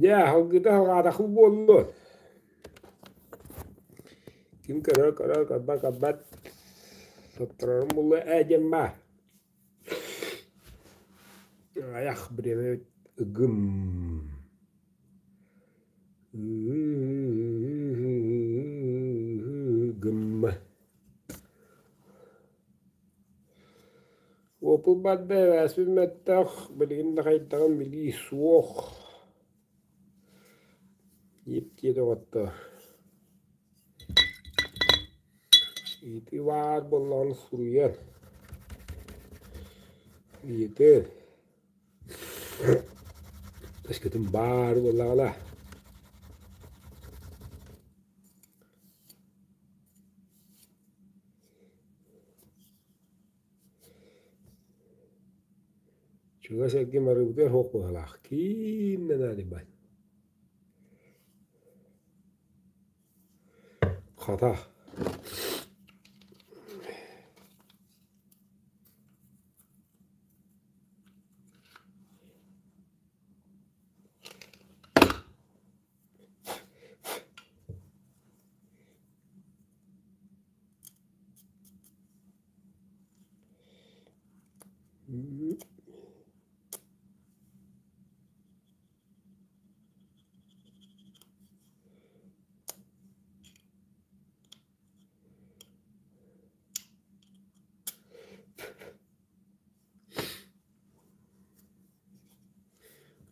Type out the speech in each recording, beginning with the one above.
Дьэ, аһылгыта аһылҕаатахпыт буоллун. Ким көрөр көрөр, көрбөт көрбөт. Сотторорум буолуо ээ диэн баар. Айах бириэмэбит ыгым. Ыгым. Уопут барда эбээспит мөлтөх, билигин да хайдаҕын билии суох. Ииптиэ доҕоттоор. Ыйытыы баар буоллаҕына суруйан. Ыйытыы. Өскөтүн баар буоллаҕына. Чугас эргин барыбытыгар суох быһыылаах, ким да наадыйбат. Хата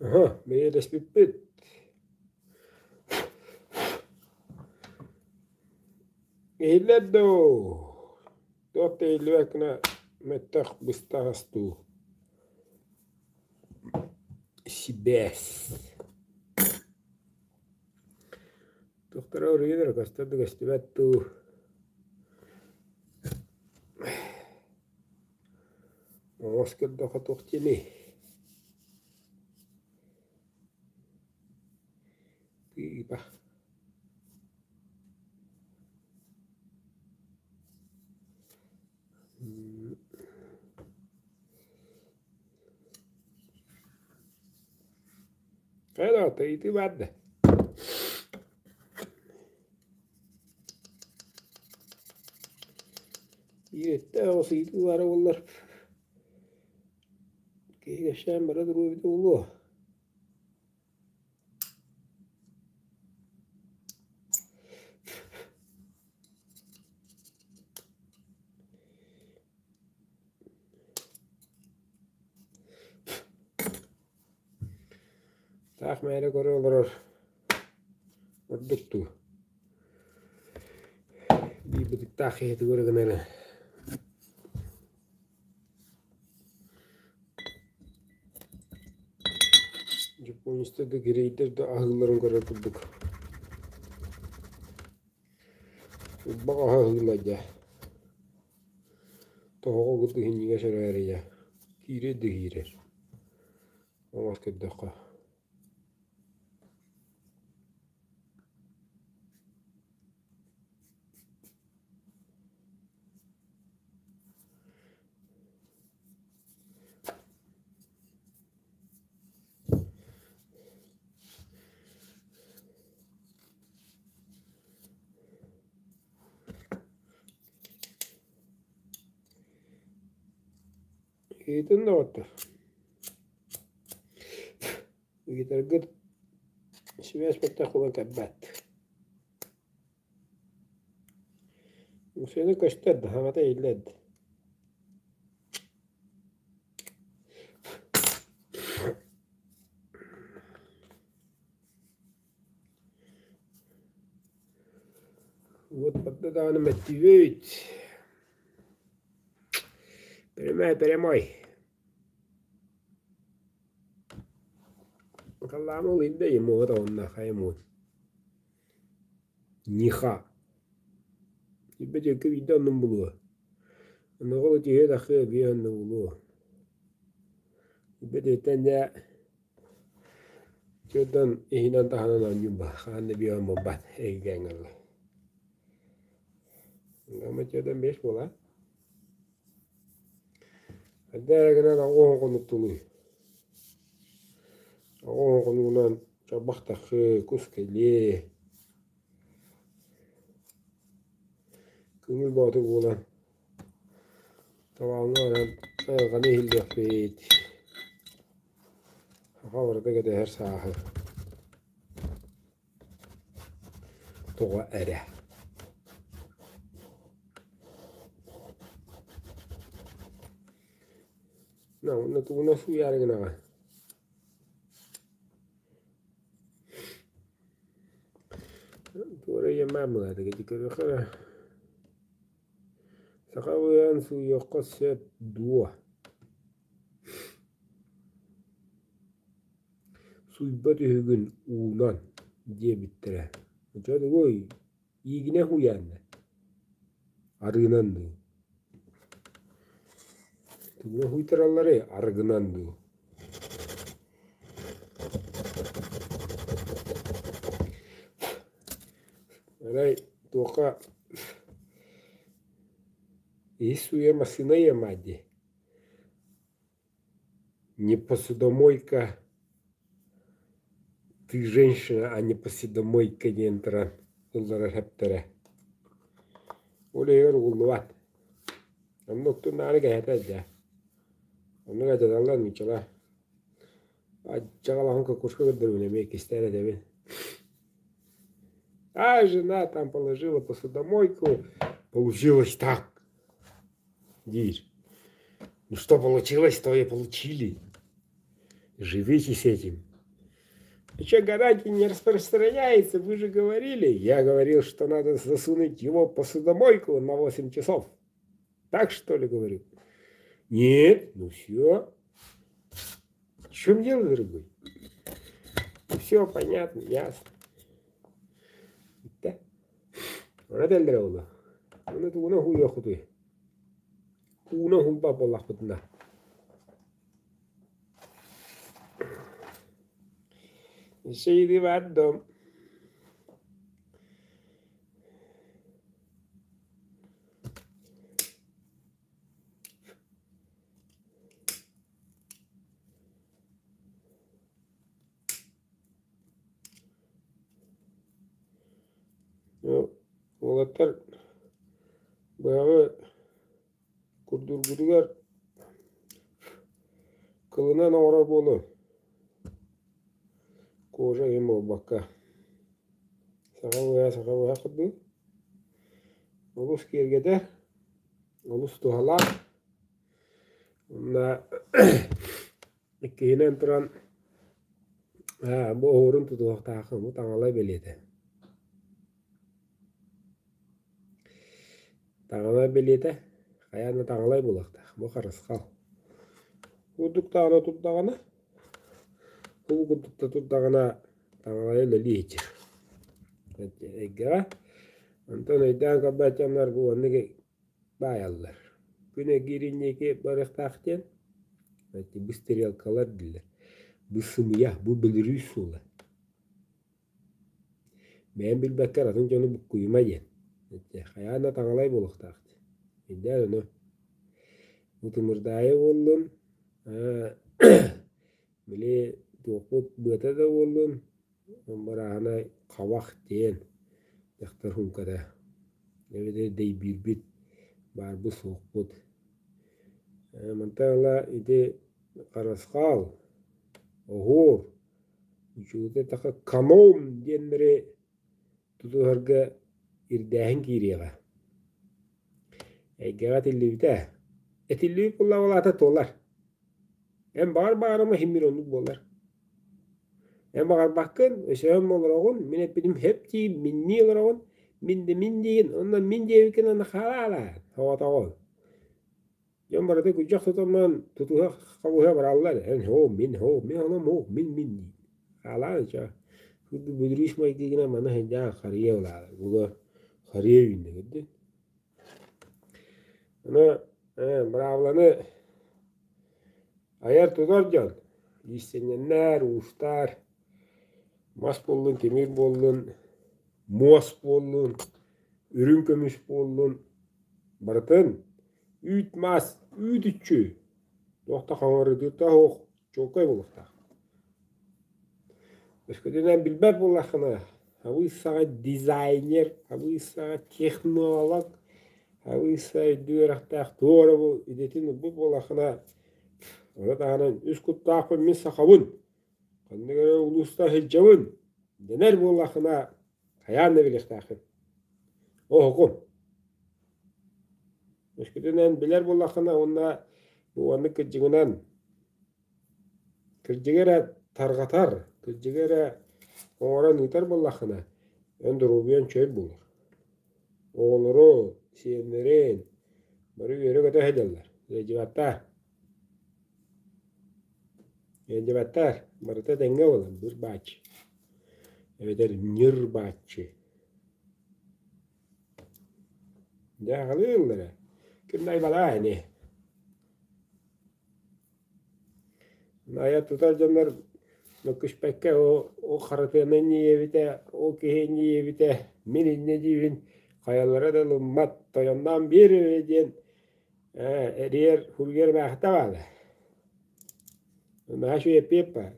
Аһа, бэйэлэспиппит. Иһиллэр дуу? Туох да иһиллибэт гына мөлтөх быстаҕас дуу? Сибээс. Туохтара уруйан эрэ көстөр да көстүбэт дуу? Оҥос көрдөххө туох диэний? Тыыпа. Хайа да, ыйытыы баар да? Иирэттээх оҕус ыйытыы баара буоллар, киһи кэпсээн бара туруо эбитэ буолуо. Таах мээнэ көрө олорор ордук дуу? Биир бытыктаах киһи тугу эрэ гынара Дьоппуонньустар да грейдэр да аһыылларын көрөр курдук. Ылбах аһа аһыыллар дьэ. Тоһоҕо курдук иһинньигэс эрээри дьэ. Киирэр да киирэр. Оҥос көрдөххө. Ыйытын доҕоттор. Ыйытаргыт сибээс бэттэх буолан кэлбэт. Мусуйаны көстөр да, саҥата иһиллэр да. Уот барда даҕаны мэттибит. Прямой, прямой. Халлаама улуйда ему уонна хайымуун. Ниха. Ибэ дьэкки биирдэ оннун булуо. Оноҕол итиһиэ тахыа биэ онно булуо. Ибэ дьэттэн дьэ чүөрдэн иһинэн таһынан оонньуур ба хаан да биэ буолбат эйгэҥ ылла. Ама чүөрдэн бэс буолаа. Эрдэ эрэ гынан 80 хонук тулуй. 80 хонугунан. Чорбох тахыы, кус кэлиэ. Көҥүл боотур буолан талааҥҥа баран айылҕаны иһиллиэхпит. Саха барыта кэтэһэр сааһы. Тоҕо эрэ. Уонна тугунан сууйаары гынаҕын? Туора ийэм быһаатыга ити көрүөххэ эрэ. Саха быһан сууйуохха сөп дуо? Сууйбат үһүгүн уунан диэбиттэрэ. Дьэ тугуй, иигинэ уһуйаанна? Арыынан дуу? Тугу уһуйтаралларый, арыгынан дуу? Арай туохха иһит сууйар массыына ийэмаат дии. Не посудомойка, ты женщина, а не посудомойка диэн туран ылларар сөптөрө. Ол иһигэр угуллубат. Онно уктуннаары кэһэтэ дьэ. Оннук алдьаталлар нууччалар. Аччаҕалаһан кокушка көрдөрбүн эмиэ иккистээн этэбин. А жена там положила посудомойку, получилось так диир. Ну что получилось, то и получили. Живите с этим. И что, гарантия не распространяется, вы же говорили. Я говорил, что надо засунуть его в посудомойку на 8 часов. Так что ли говорю? Нет, ну все. В чем дело, дорогой? Все понятно, ясно. Да. Она дэллэрэ буолуо. Уонна тугунан уһуйуоххутуй? Уунан уһуйбат буоллахпытына. Еще бар дом. Уолаттар быһаҕы курдургутугар кылынан оҥорор буолуҥ. Кожа иһин буолбакка. Саха быһа саха быһа курдук. Олус киэргэтэр, олус туһалаах. Уонна Иккиһинэн туран, бу оһуорун тутуһуохтааххын, бу таҥалай бэлиэтэ. Таҥалай бэлиэтэ хайаан да таҥалай буолуохтаах, бу харысхал. Курдук даҕаны турдаҕына, бу курдук да турдаҕына таҥалайа үлэлии сылдьар. Эйгэҕэ. Онтон өйдөөн көрбөт дьоннор бу оннук баайаллар. Күн эргиирин диэки барыахтаах диэн бу стрелкалар дииллэр. Бу сымыйа, бу былырыыс суола. Бэйэм билбэккэр атын дьону буккуйума диэн. Хайаан да таҥалай буолуохтаах диэн. Өйдөөн ону. Бу тымырдаайы буоллун, били туохпут быата да буоллун, Бырааһынай хабах диэн дьахтар суумката эбэтэр дэйбиирбит баарбыт суохпут. Мантан ыла ити харысхал, оһуор, үчүгэйдик эттэххэ канон диэннэри тутуһарга ирдээһин киириэҕэ. Эйгэҕэ этиллибитэ. Этиллибит буоллаҕына аата туолар. Эн баҕар баҕарыма иһин мин оннук буолар. Эн баҕарбаккын, өсөһөн олороҕун, мин эппитим сөп дии, миннии олороҕун, мин да мин диигин, онно мин диэбиккин аны хаалаа, соҕотоҕун. Дьон барыта күрдьэх тутаммын тутуһа хабыһа бараллар, эн һоо, мин һоо, мин оном һоо, мин мин дии. Хаалаан ча. Курдук бүдүрүүс майгыгынан маны сылдьан харыйа ылаары, буга харыйа үүннэ көрдүн. Аны быраабыланы айар-тутар дьон, иистэнньэннэр, уустар, мас буоллун, тимир буоллун, муос буоллун, үрүҥ көмүс буоллун, барытын үүт-маас, үүт-үччү, туох да хаҥарытыыта суох чуолкай буолуохтаах. Өскөтүнэн билбэт буоллаххына, абыйсаҕа дизайнер, абыйсаҕа технолог, абыйса үрдүк үөрэхтээх туох эрэ бу идэтин ылбыт буоллаххына, ону таһынан үс куттаахпын мин сахабын, ханнык эрэ улууста сылдьабын дэнэр буоллаххына, хайаан да билиэхтээххин. Оһокун. Өскөтүнэн билэр буоллаххына уонна бу оннук кырдьыгынан Кырдьыгы эрэ тарҕатар, кырдьыгы эрэ оҥорон ыытар буоллаххына, эн доруобуйаҥ чөл буолар. Оҕолору, сиэннэрин бары үөрэ-көтө сылдьаллар, ыалдьыбаттар. Ыалдьыбаттар, барыта этэҥҥэ буолар, быр-бааччы эбэтэр ньыр-бааччы. Дьэ, аҕалыы ыллара, ким да айбалаа ини. Айар-тутар дьоннор мөккүспэккэ ол харатыана инньиэбитэ, ол киһи инньиэбитэ, мин инньэ диибин, хайалара да ылыммат, тойонноон биэр эрэ диэн эрийэр, суруйар баахта баала. Наһаа үчүгэй эппиэт баар.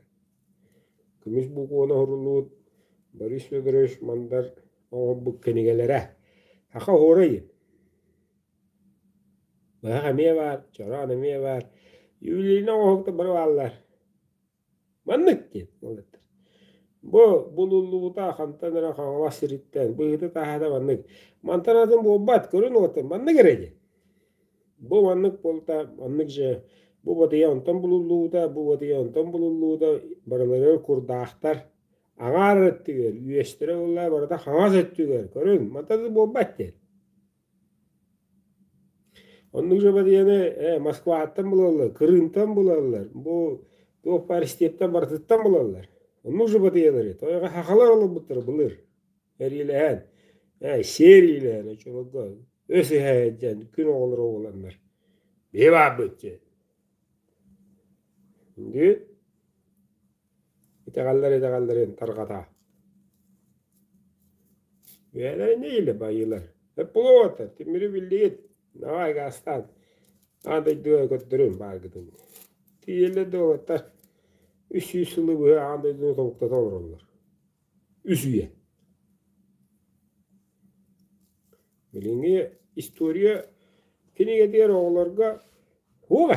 Көмүс букваны оһоруллубут Борис Федорович Мандар оҥорбут кинигэлэрэ. Саха оһуора диэн. Быһах эмиэ баар, чороон эмиэ баар, ювелирнай оҥоһуктар бары бааллар. Маннык диэн уолаттар. Бу булуллубута хантан эрэ Хаҥалас сириттэн, быһыыта-таһаата маннык. Мантан атын буолбат, көрүн уолаттар, маннык эрэ диэн. Бу маннык буолта, маннык же бу батыйа онтон булуллубута, бу батыйа онтон булуллубута, барыларыгар курдаахтар. Аҥаар өттүгэр, үөстэрэ буолла барыта хаҥас өттүгэр, көрүҥ, мантан атын буолбат диэн. Оннук дьабадыйаны Москваттан булаллар, Крымтан булаллар, бу туох баар истиэптэн барытыттан булаллар. Оннук дьабадыйалары тойоҕо сахалар олорбуттара былыр. Эриилэһэн, сиэриилэһэн оччолорго өс иһэ диэн күн оҕолоро буоланнар. Биһи баарбыт диэн. Үндү Итэҕэллэр итэҕэллэрин тарҕата. Бэйэлэрэ нэһиилэ байыылар. Плота, тимири биллигит, давай газтаан, аан дойдуга көрдөрүм бааргытын. Тиийэллэр да уолаттар 300 сылы быһа аан дойдуну тобуктата олороллор. Үс үйэ. Билиҥҥи история кинигэтигэр оҕолорго «О,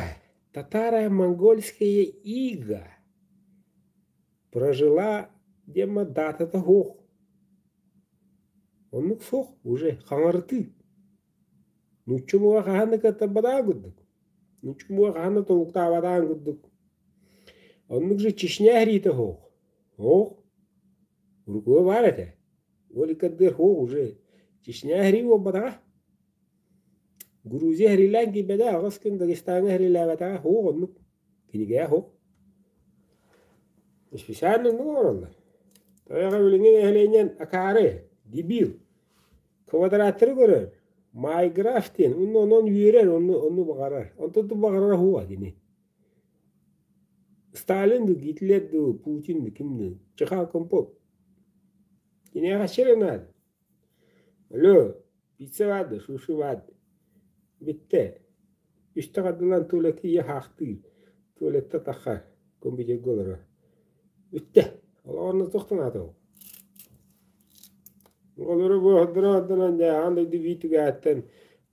татаро-монгольская ига прожила диэмэ даатата суох. Оннук суох уже хаҥарытыы. Нуучча буола хаһан да кыаттарбатаҕа курдук. Нуучча буола хаһан да тобуктаабатаҕын курдук. Оннук же Чечня сэриитэ суох. Суох. Уруккуга баар этэ. Ол иккэрдигэр суох уже. Чечня сэрии буолбатаҕа. Грузия сэриилээн киирбэтэ, аҕыс күн Дагестаҥҥа сэриилээбэтэҕэ суох оннук. Кинигэҕэ суох. Специально оннук оҥороллор. Тойоҕо билиҥҥи нэһилиэнньэн акаары, дебил. Квадраттары көрөр. Майграф диэн, онно онон үөрэр, онну, онну баҕарар. Онтон баҕарара суоҕа кини. Сталин дуу, Гитлер дуу, Путин дуу, ким дуу, Чехал компот. Киниэхэ сир наада. Алло, пицца баар суши баар Бүттэ. Үстэ хардылаан туалетка ийэ хаахтыыр. Туалетта таххар, компьютерга олорор. Бүттэ. Олоҕор туох да наада ол. Олору бу ордорон дьэ аан дойду биир түгэҕиттэн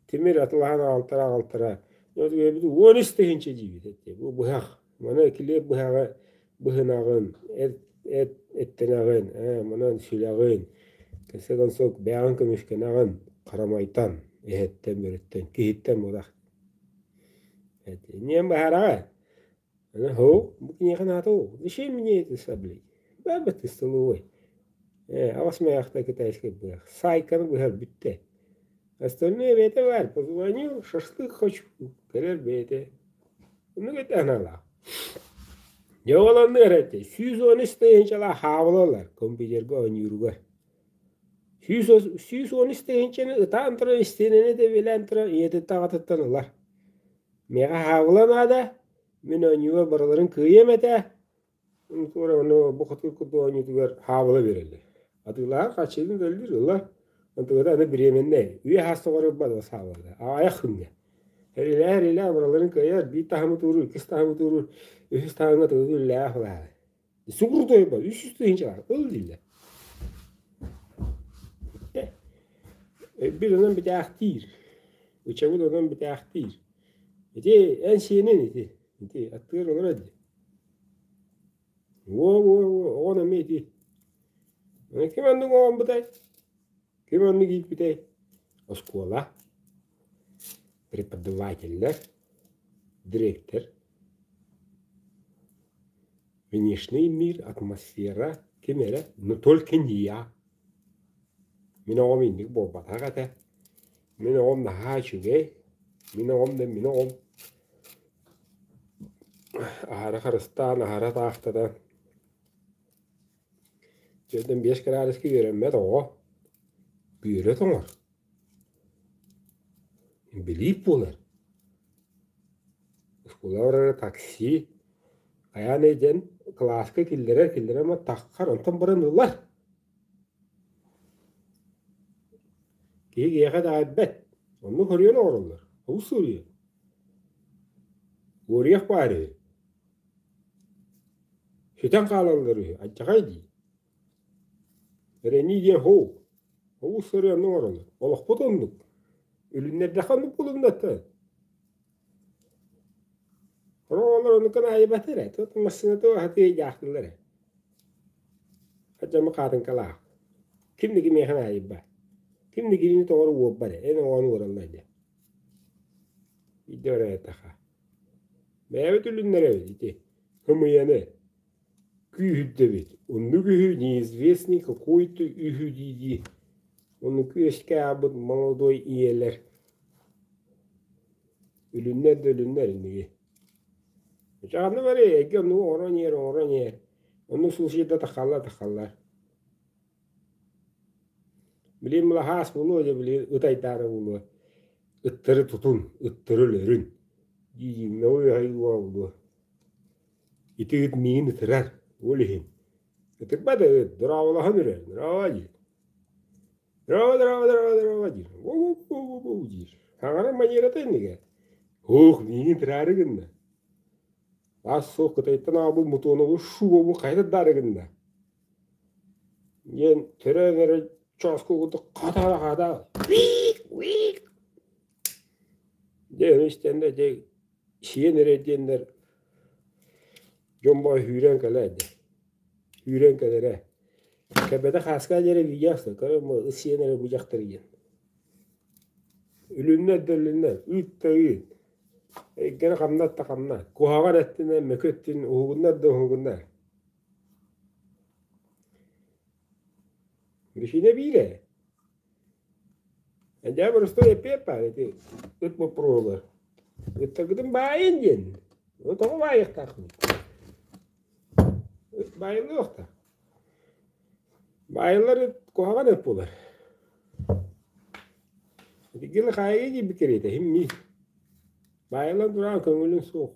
тимир атылаһан аҕалтара аҕалтара 13 тыһыынча диибит этэ. Бу быһах. Маны килиэп быһаҕы быһынаҕын, эт эт эттэнэҕин, манан сүлэҕин, конце концов бэйэҕин көмүскэнэҕин харамайтан, эһэттэн, бөрөттөн, киһиттэн буолах. Инниэн баһараҕа. Аны бу киниэхэ наада ол. Зачем мне это сабли? Баба ты столовой. Аҕыс мээхтэ китайскай быһах. Сайканы быһар бүттэ. Остальное бэйэтэ баар. Позвонил, шашлык хочу. Кэлэр бэйэтэ. Оннук этэ аналаах. Дьэ ол оннугар этэ. 113 тыһыынчалаах хаабылалар компьютерга оонньууругар. 113 тыһыынчаны ытаан туран истиэнэни тэбиэлээн туран ийэтиттэн аҕатыттан ылар. Миэхэ хаабыла наада, мин оонньууга барыларын кыайыам этэ. Ону бу хотугу курдук оонньуутугар хаабыла биэрэллэр. Атыылаһар харчытын төлүүр, ылар. Онтугата аны бириэмэннэй. Үйэ хас тоҕор ылбат ол хаабылата. Аҕыйах күҥҥэ. Эрилээ-эрилээ барыларын кыайар, биир таһымы туоруур, иккис таһымы туоруур, үһүс таһымҥа тугу үлэлээх ылаары. Сугурдуойба 300 тыһыынчалаах ыл дииллэр. Өйбүт онон бүтээхтиир. Ычабыт онон бүтээхтиир. Ити эн сиэнин ити. Ити аттыгар олорор дии. Уо-уо-уо, оҕон эмиэ ити. Ким оннук оҕоммутай? Ким оннук ииппитэй? Оскуола, преподавателлэр, дириэктэр. Внешний мир, атмосфера, ким эрэ, но только не я. Мин оҕом инник буолбатах этэ. Мин оҕом наһаа үчүгэй. Мин оҕом да мин оҕом. Аһара харыстаан, аһара атаахтатан. Дьиэттэн биэс кыраадыска үөрэммэт оҕо бүөрэ тоҥор. Билиип буолар. Оскуолаҕа барара такси, хайаан диэн кылааска киллэрэр, киллэрэн баран таххар, онтон баран ылар. Киһи киһиэхэ итэҕэйбэт. Оннук хөрүйэн оҥороллор. Олус суруйар. Уоруйах баар үһү. Сүтэн хаалаллар үһү, алдьархай дии. Эрэнии диэн һуу, олус сырыы оннук оҥороллор. Олохпут оннук. Үлүннэрдэххэ оннук булумнаттан. Сорох оҕолор оннукка наайыбаттар ээ, тут массыыната аһатыы ыйдаахтыыллар ээ. Дьомо хаатыҥкалаах. Ким да кимиэхэ наайбат. Ким да кинини тоҕо эрэ уорбат ээ, эн оҕону уораллар диэн. Биирдэ баран эттэххэ. Бэйэбит үлүннэрэбит ити, ымыйаны. Күүһүрдэбит. Оннук үһү неизвестный какой-то үһү дии-дии. Оннук үөскэ аабыт молодой ийэлэр Үлүннэр да үлүннэр инники. Чаҕанна бары эйгэ оннугу оҥорон иһэр, оҥорон иһэр. Оннук случайда таххаллар, таххаллар. Билигин мылаһаас буолуо дьэ билигин ыт айдаара буолуо. Ыттары тутун, ыттары өлөрүн дии-дии мөҕүө буолуо. Ити ыт миигин ытырар, ол иһин. Ытырбат ыт, дорооболоһон үрэр, дорообо диир. Дорообо, дорообо, дорообо, дорообо диир. Уу-уу-уу диир. Хаҥара манерата иннигэ. Ох, миигин тыраары гынна. Аас суох Кытайтан аҕалбыт мутуонабын шубабын хайа тардаары гынна. Диэн төрөөн эрэ чооску курдук хатаа-хатаа уик-уик Дьэ, ону истэннэ дьэ сиэн эрэ диэннэр дьон бөҕө сүүрэн кэлэр дьэ. Сүүрэн кэлэрэ. Кэбэтэ хааска диэри видео көрө сиэн эрэ бу дьахтар диэн. Үлүннэр да үлүннэр, ыыт да ыыт. Эйгэни хамнат да хамнат. Куһаҕан эттинэ, мөкү эттин, уһугуннар да уһугуннар. Причина биир ээ. Дьэ боростуой эппиэт баар ити ыт боппуруоһугар. Ыттаргытын баайын диэн. Тоҕо баайыахтаахпыный? Ыт баайыллыахтаах. Баайыллар ыт куһаҕан ыт буолар. Итигили хаайыы киирбит кэриэтэ иһин Баайыллан туран көҥүлүн суох.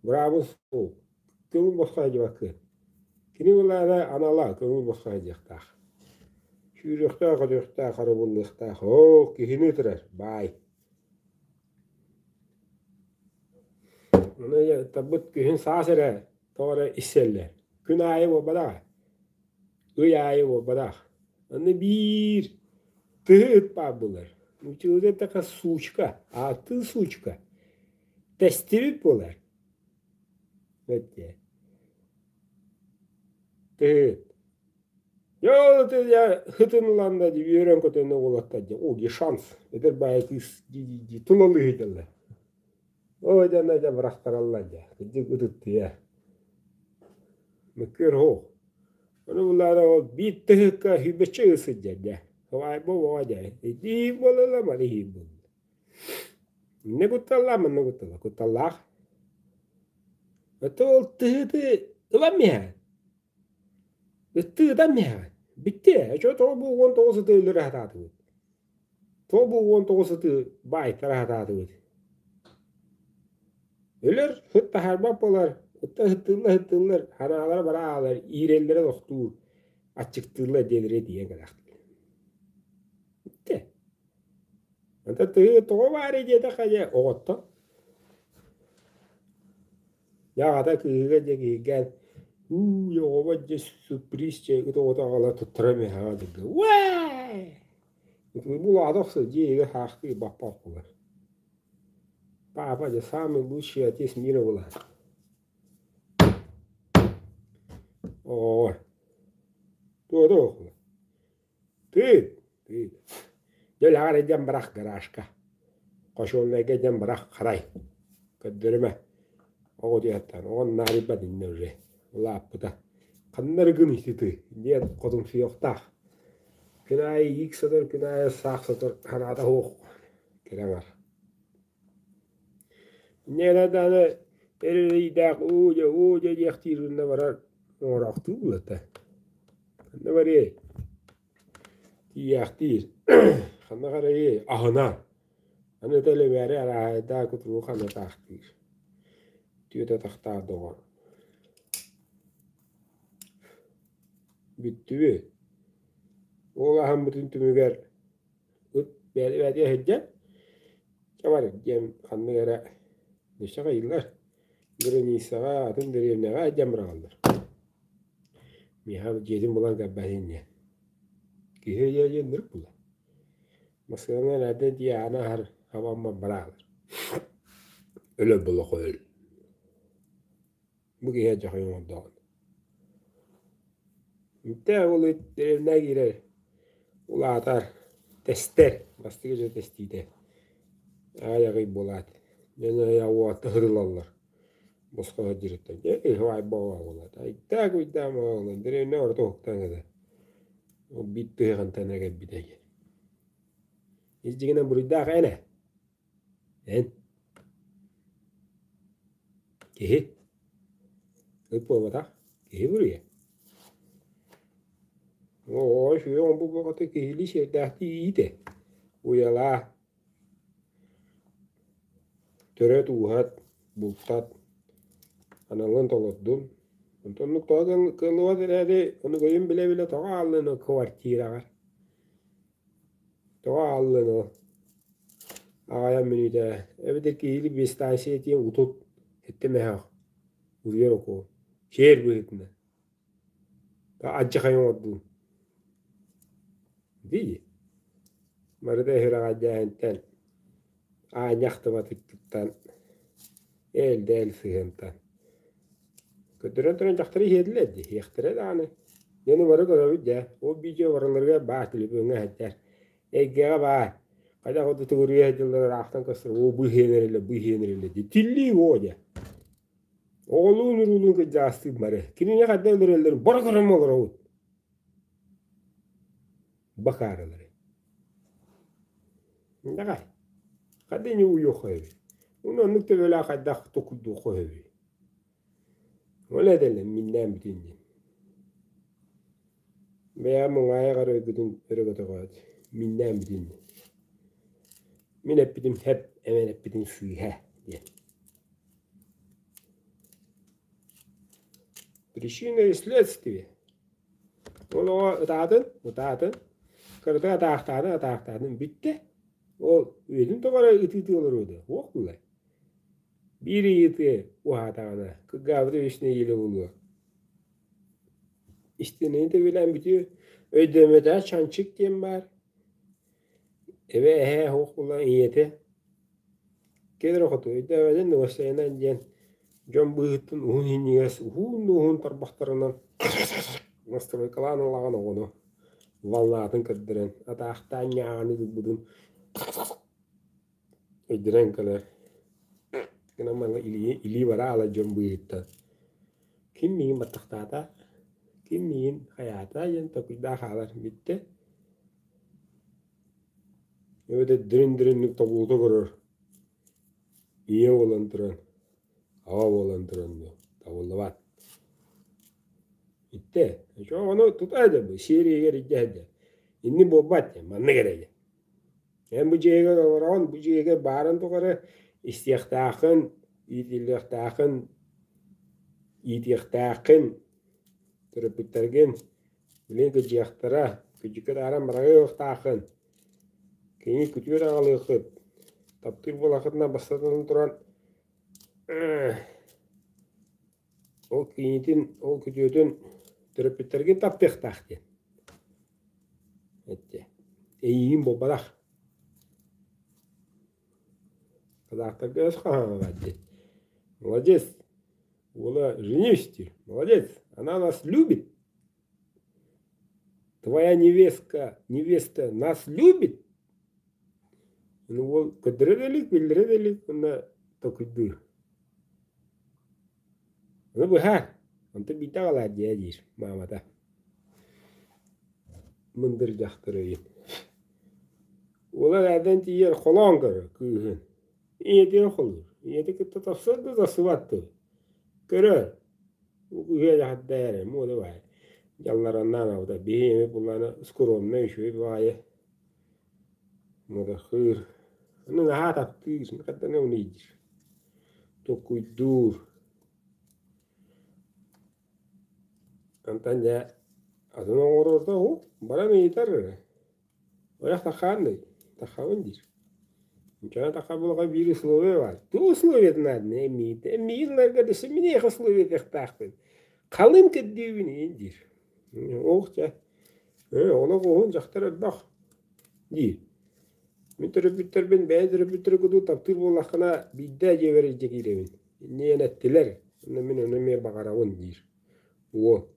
Быраабын суох. Көҥүл босхо сылдьыбаккын. Кини былаана анала көҥүл босхо сылдьыахтаах. Сүүрүөхтээх-көтүөхтээх, харабыллыахтаах. Оо, киһини ытырар, баай. Ону табыт күһүн саас эрэ тоҕо эрэ иссэллэр. Күн аайы буолбатах, ый аайы буолбатах. Аны биир тыһы ыт баар буолар. Нууччалыы эттэххэ сучка, ааттыы сучка. Тэстибит буолар. Дьэ, ылан да үөрэн-көтөн уолаттар дьэ, о, шанс, эдэр баайы кыыс дии-дии тулалыы сылдьаллар. Ой, дьэ, дьэ, бырахтараллар дьэ, кырдьык ытыттыйа. Мөккүөр суох. Ону булаара ол биир тыһыкка сүүрбэччэ ыы сылдьар дьэ. Сыбаайба оҕо дьэ, итии буолла, маны иһии буолла. Иннэ кутталлаах, манна кутталлаах. Кутталлаах. Ото ол тыһыты ылан иһэҕин. Ыттыы ытан иһэҕин. Бүттэ. Очо тоҕо бу 19 ыты өлөрө сатаатыбыт? Тоҕо бу 19 ыты баайтара сатаатыбыт? Өлөр, ыт таһаарбат буолар. Ытта ыһыттыыллар, ыһыттыыллар, хараалара бара аалар, иирэллэрэ тохтуур, аччыктыыллар диэн эрэ тиийэн кэлээхтиир. Бүттэ. Онтон тыһы тоҕо баарый диэтэххэ дьэ оҕоттон. Дьэ аҕата кыыһыгар дьэ киһиргээн Уу, оҕобор дьэ сюрприз чэ ыт оҕото аҕала туттара миэхэҕэ дылы уээ Улаата охсор дьиэ иһигэр хаахтыы баппат буолар. Папа дьэ самый лучший отец мира буолар. Оҕоҕор туота оҕо Тыыт, тыыт. Дьэ үлэҕэр илдьэн бырах гаражка. Хочуолунайга илдьэн бырах харай. Көрдөрүмэ. Оҕо утуйаттан оҕо наадыйбат иннэ уже. Улааппыта. Ханна эрэ гын ити тыы диэн хотумсуйуохтаах. Күн аайы иик сотор, күн аайы саах сотор санаата суох. Кэрэ аҥар. Инньэ даҕаны эр эрэйдээх уу дьэ уу дьэ диэхтиир гына барар оҥороохтуу булата. Ханна барыай? Тиийээхтиир. Ханна барыай? Аһына. Аны төлөбөөрү арааһайдаа кутуругу ханатаахтыыр. Түөт атахтаах доҕор. Бүттүбүт. Ол аһаммытын түмүгэр ыт бэйэ-бэйэтигэр сылдьан чабар диэн ханнык эрэ өссө хайыыллар границаҕа атын дэриэбинэҕэ илдьэн быраҕаллар. Миэхэ дьиэтин булан кэлбэтин диэн. Киһи өйө диэн ынырык буолар. Массыынанан эрдэ дьиэ аана аһар хабаммат бараалар. Өлөр буолуох өл. Бу киһи дьахай оҥордоҕун. Интэ ол дэриэбинэҕэ киирэр, улаатар, тэстэр, бастакы дьэ тэстиитэ. Аайаҕый буолаат, дьон уота ыһырылаллар. Босхо сылдьырыттан дьэ буолаат. Айдаак уйдаам оҕолор дэриэбинэ орто уһуктан кэлэр. Ол биир тыһыахантан эрэ кэлбитэ диэн. Ис дьиҥинэн буруйдаах эн ээ. Эн Киһи ыт буолбатах, киһи буруйа. Оо, үчүгэй оҥорбут буолбата киһилии сиэрдээхтии иитэ, уйалаа, төрөт-ууһат, бултат, аналын толордун. Онтон оннук тоҕо кыаллыбат эрээри, ону өйүн билэ-билэ тоҕо ааллын квартираҕар Тоҕо ааллын ол? Аҕайан мүнүүтэ эбэтэр киһилии биэстаансыйа тиийэн утут эттэ мөһөөх утуйар укуол сиэр быһыытынан алдьархай оҥордун дии барыта сүрэҕэлдьээһинтэн аанньа ахтыбатыттан ээл-дээл сыһыантан Көрдөрөн туран дьахтары иһиэдилэр дии, иһиэхтэрэ даҕаны. Дьону бары көрөбүт дьэ, ол видео барыларыгар баар, телефоҥҥа сылдьар. Эйгэҕэ баар. Хайдах курдук төгүрүйэ сылдьаллар ыраахтан көстөр, оо бу иһиэн эрэллэр, бу иһиэн эрэллэр дии. Тиллии оо дьэ. Оҕолуун уруулуун кырдьаҕастыын бары. Кинини хайдах өлөрөллөрүн бары көрөн олоробут. Бакаарылары. Давай. Хайда не уйуохха эбит. Уну оннук төбөлөөх хайдах токуйдуохха эбит. Ол эдэлэн миннээн бүтүн диэн. Бэйэ муҥаайаҕар өйгүтүн өрө көтөҕөөт, миннээн бүтүн диэн. Мин эппитим хэп, эмэн эппитим сыыһа диэн. Причина и следствие. Ол оҕо ытаатын, ытаатын, кырата атаахтаатын, атаахтаатын бүттэ. Ол үйэтин тухары ытыы-ытыы олоруо дуо? Суох буолар. Биир ыйытыы уһаатаҕына, кыргаабыта үс нэдиэлэ буолуо. Истинэни тэбилээн бүтүө, өйдөөмөтөҕө чанчык диэн баар. Эбэ эһээ суох буолан ийэтэ Кэлэр хоту өйдөөбөтүн уопсайынан диэн дьон быыһыттан уһун иһинньигэс уһун да уһун тарбахтарынан настройкалаан ылаҕын оҕону волнатын көрдөрөн атаахтаан ньааҕыны ылбытын өйдөрөн кэлэр гынан манна илии илии бараала дьон быыһыттан ким миигин баттахтаата ким миигин хайаата диэн толкуйдаах хаалар бүттэ Эбэтэр дириҥ-дириҥник тобулута көрөр, ийэ буолан туран, аҕа буолан туран дуо, табыллыбат. Иттэ, ону тута сылдьабын, сиэр иһигэр илдьэ сылдьар. Инник буолбат диэн, маннык эрэ диэн. Эн бу дьиэҕэр олороҕун, бу дьиэҕэр баарын тухары истиэхтээххин, иитиллиэхтээххин, иитиэхтээххин, төрөппүттэргин Билигин кыдьыахтара, кыдьыкка тааран быраҕыахтааххын, кини күтүөр аҕалыаххыт, таптыыр буолаххытына бастатан туран Ол кийиитин, ол күтүөтүн төрөппүттэргин таптыахтаах диэн эттэ. Эйиигин буолбатах. Казахтарга өс хаһааҥҥа диэн. Молодец. Уола женись диир. Молодец. Она нас любит. Твоя невестка, невеста нас любит. Ну уол көрдөрө да илик, биллэрэ да илик уонна толкуйдуур. Ону быһаар, онтон биирдэ аҕалаар диэ диир маамата. Мындыр дьахтар өйүн. Уола эрээдэн тиийэр холоон көрөр кыыһын. Ийэтигэр холуур. Ийэтэ кытта тахсар да тахсыбат дуо? Көрөр. Бу кыыһа дьахтар эрэ, муода баайа. Дьаллараннаан аҕабыта биһи эми буллаана скромнай үчүгэй баҕайы Модохыыр. Ону наһаа таптыыр, хантан ылыйдыр. Толкуйдуур. Онтон дьэ атын оҥорорто уһу, баран ыйытар эрэ. Ойох таххаанный, таххабын диир. Ничего тахха буолга биир условие баар. Туох условиятын аадына эмиийдэ. Эмиийин ыларга да миниэхэ условиятыахтаахпын. Халыҥ көрдүүбүн иин диир. Ох дьэ. Ээ, олох уһун дьахтар элбэх диир. Мин төрөппүттэрбин бэйэ төрөппүттэри курдук таптыыр буоллаххына, биирдэ дьиэбэр илдьэ киирэбин. Инньэ эттилэр, уонна мин ону эмиэ баҕарабын диир. Уол,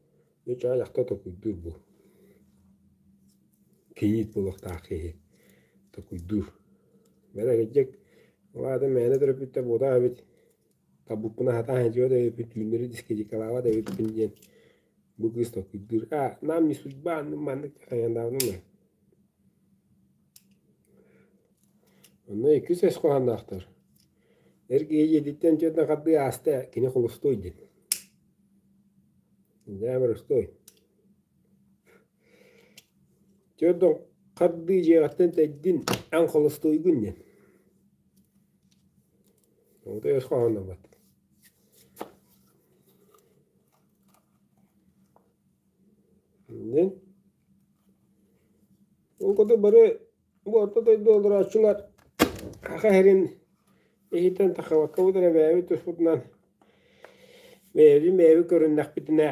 дьэ чаа дьахтар толкуйдуур бу. Кийиит буолуохтаах киһи толкуйдуур. Бэрэ кырдьык, ол аата мээнэ төрөппүттэр буотах эбит, талбыппын аһатаан сылдьыбат эбиппин, түүннэри дискотекалаабат эбиппин диэн бу кыыс толкуйдуур. А, нам не судьба, маннык хайандаабытым Онно иккис өс хоһоонноохтор. Эр киһи дьиэтиттэн түөртэн хардыы ааста, кини холустуой диэн. Дьэ, боростуой. Түөрт хардыы дьиэҕиттэн тэйдин, эн холустуойгун диэн. Оҕото өс хоһоонноммот. Диэн. Ол курдук бары бу орто дойду олорооччулар саха сирин иһиттэн тахсыбаккабыт эрэ бэйэбит туспутунан бэйэбитин бэйэбит көрүннэхпитинэ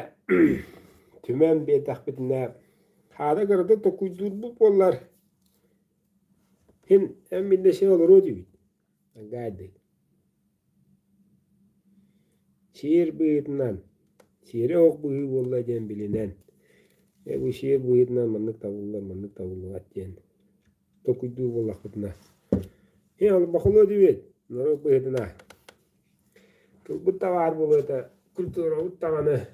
түмэн биэрдэхпитинэ хаада кыратык толкуйдуурбут буоллар син эн мин да син олоруо этибит Гаадый Сиэр быһыытынан, сиэрэ оһох быһыы буолла диэн билинэн, ээ бу сиэр быһыытынан маннык табыллар, маннык табыллыбат диэн толкуйдуур буоллахпытына, ээ олбохолуо диэбит норуот быһыытынан тылбыт да баар буолуо этэ, культурабыт даҕаны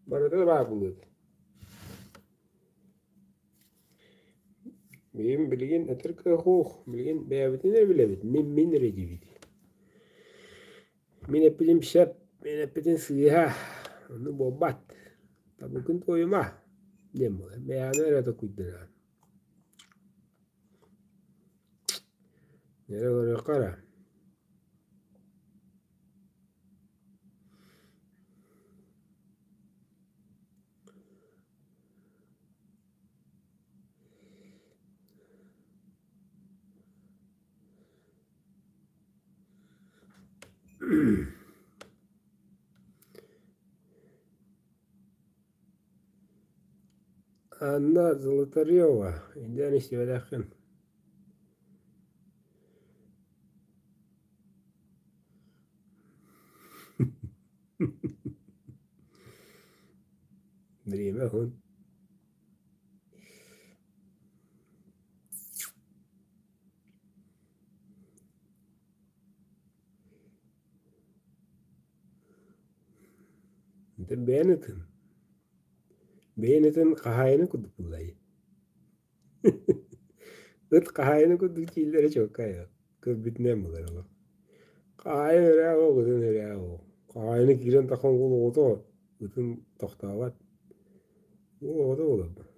барыта да баар буолуо этэ. Билигин билигин этэр кыах суох, билигин бэйэбитин эрэ билэбит, мин мин эрэ диибит. Мин эппитим сөп, мин эппитим сыыһа, оннук буолбат. Табыккын туойума диэн буолар. Бэйэҕин эрэ толкуйданаҕын. Эрэ көрүөххэ эрэ. Анна Золотарева, өйдөөн истибэтэххин Время уһун. Дьэ бэйэн ытын. Бэйэн ытын хаһаайына курдук буоллай. Ыт хаһаайына курдук дииллэрэ чуолкай көрбүтүнэн буолар олох. Хаһаайын өрөө ол, ытын өрөө ол. Хаһаайына киирэн тахсан уол оҕото ытын тохтообот. Уол оҕото буолар.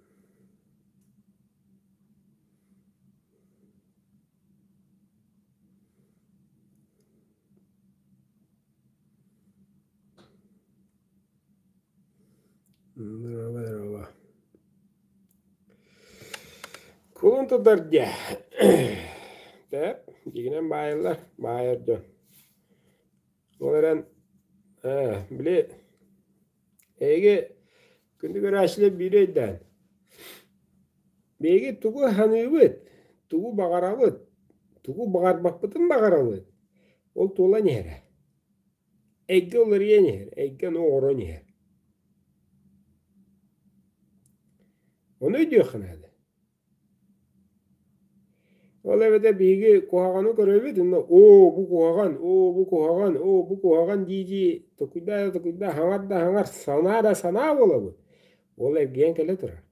Здорово, здорово. Кулун тутар дьэ. Тэп, дьигинэн баайыллар, баайар дьон. Ол эрэн, били Эһиги күндү көрөөччүлэр биири өйдөөн. Биһиги тугу саныыбыт, тугу баҕарабыт, тугу баҕарбаппытын баҕарабыт, ол туолан иһэрэ. Эйгэ уларыйан иһэр, эйгэ ону оҥорон иһэр. Ону өйдүөххэ наада. Ол эбэтэр биһиги куһаҕаны көрөбүт уонна оо бу куһаҕан, оо бу куһаҕан, оо бу куһаҕан дии-дии токуйдаа да токуйдаа, хаҥар да хаҥар, санаа да санаа буолабыт. Ол эргийэн кэлэ турар.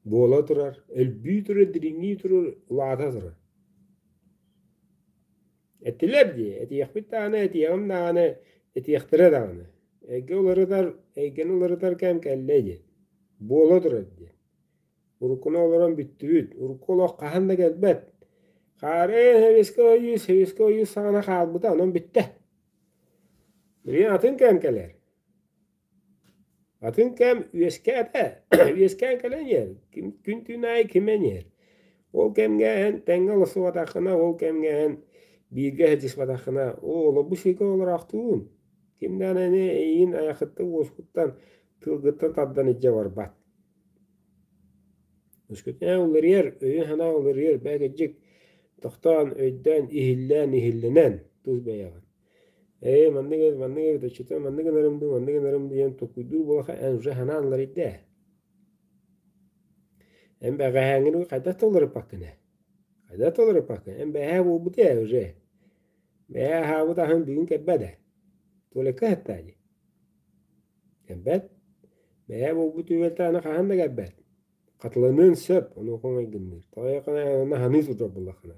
Буола турар, өлбүү турар, дириҥии турар, улаата турар. Этилэр дии, этиэхпит даҕаны, этиэҕим даҕаны, этиэхтэрэ даҕаны. Эйгэ уларытар, эйгэни уларытар кэм кэллэ диэн. Буола турар диэн. Уруккуну олорон бүттүбүт, урукку олох хаһан да кэлбэт. Хаары Сэбиэскэй Ойуус, Сэбиэскэй Ойуус саҕана хаалбыта, онон бүттэ. Билигин атын кэм кэлэр. Атын кэм үөскээтэ, үөскээн кэлэн иһэр, күн-түүн аайы кимэн иһэр. Ол кэмҥэ эн тэҥҥэ олорсубатаххына, ол кэмҥэ эн бииргэ сылдьыспатаххына, оо, олорбут сиргэ олороохтуун. Ким даҕаны ини эйигин айахыттан уоскуттан, тылгыттан тардан илдьэ барбат. Өскөтүнэ уларыйар, өйүн-санаа уларыйар, бэкэдьик тохтоон, өйдөөн, иһиллээн, иһиллэнэн тус бэйэҕин. Ээ, маннык эбит, маннык эбит, оччото маннык гынарым дуу, маннык гынарым дуу диэн толкуйдуур буоллахха эн уже санаан уларыйда ээ. Эн бэҕэһээҥҥини хайдах да уларыппаккын ээ. Хайдах да уларыппаккын. Эн бэҕэһээ буолбута ээ уже. Бэҕэһээ аһаабыт аһын бүгүн кэлбэт ээ. Туалекка сыттаа дии. Кэлбэт. Бэйэ буолбут түбэлтэ аны хаһан да кэлбэт. Хатыланыан сөп, онуоха майгынныыр. Тоҕо онно саныы сылдьар буоллаххына.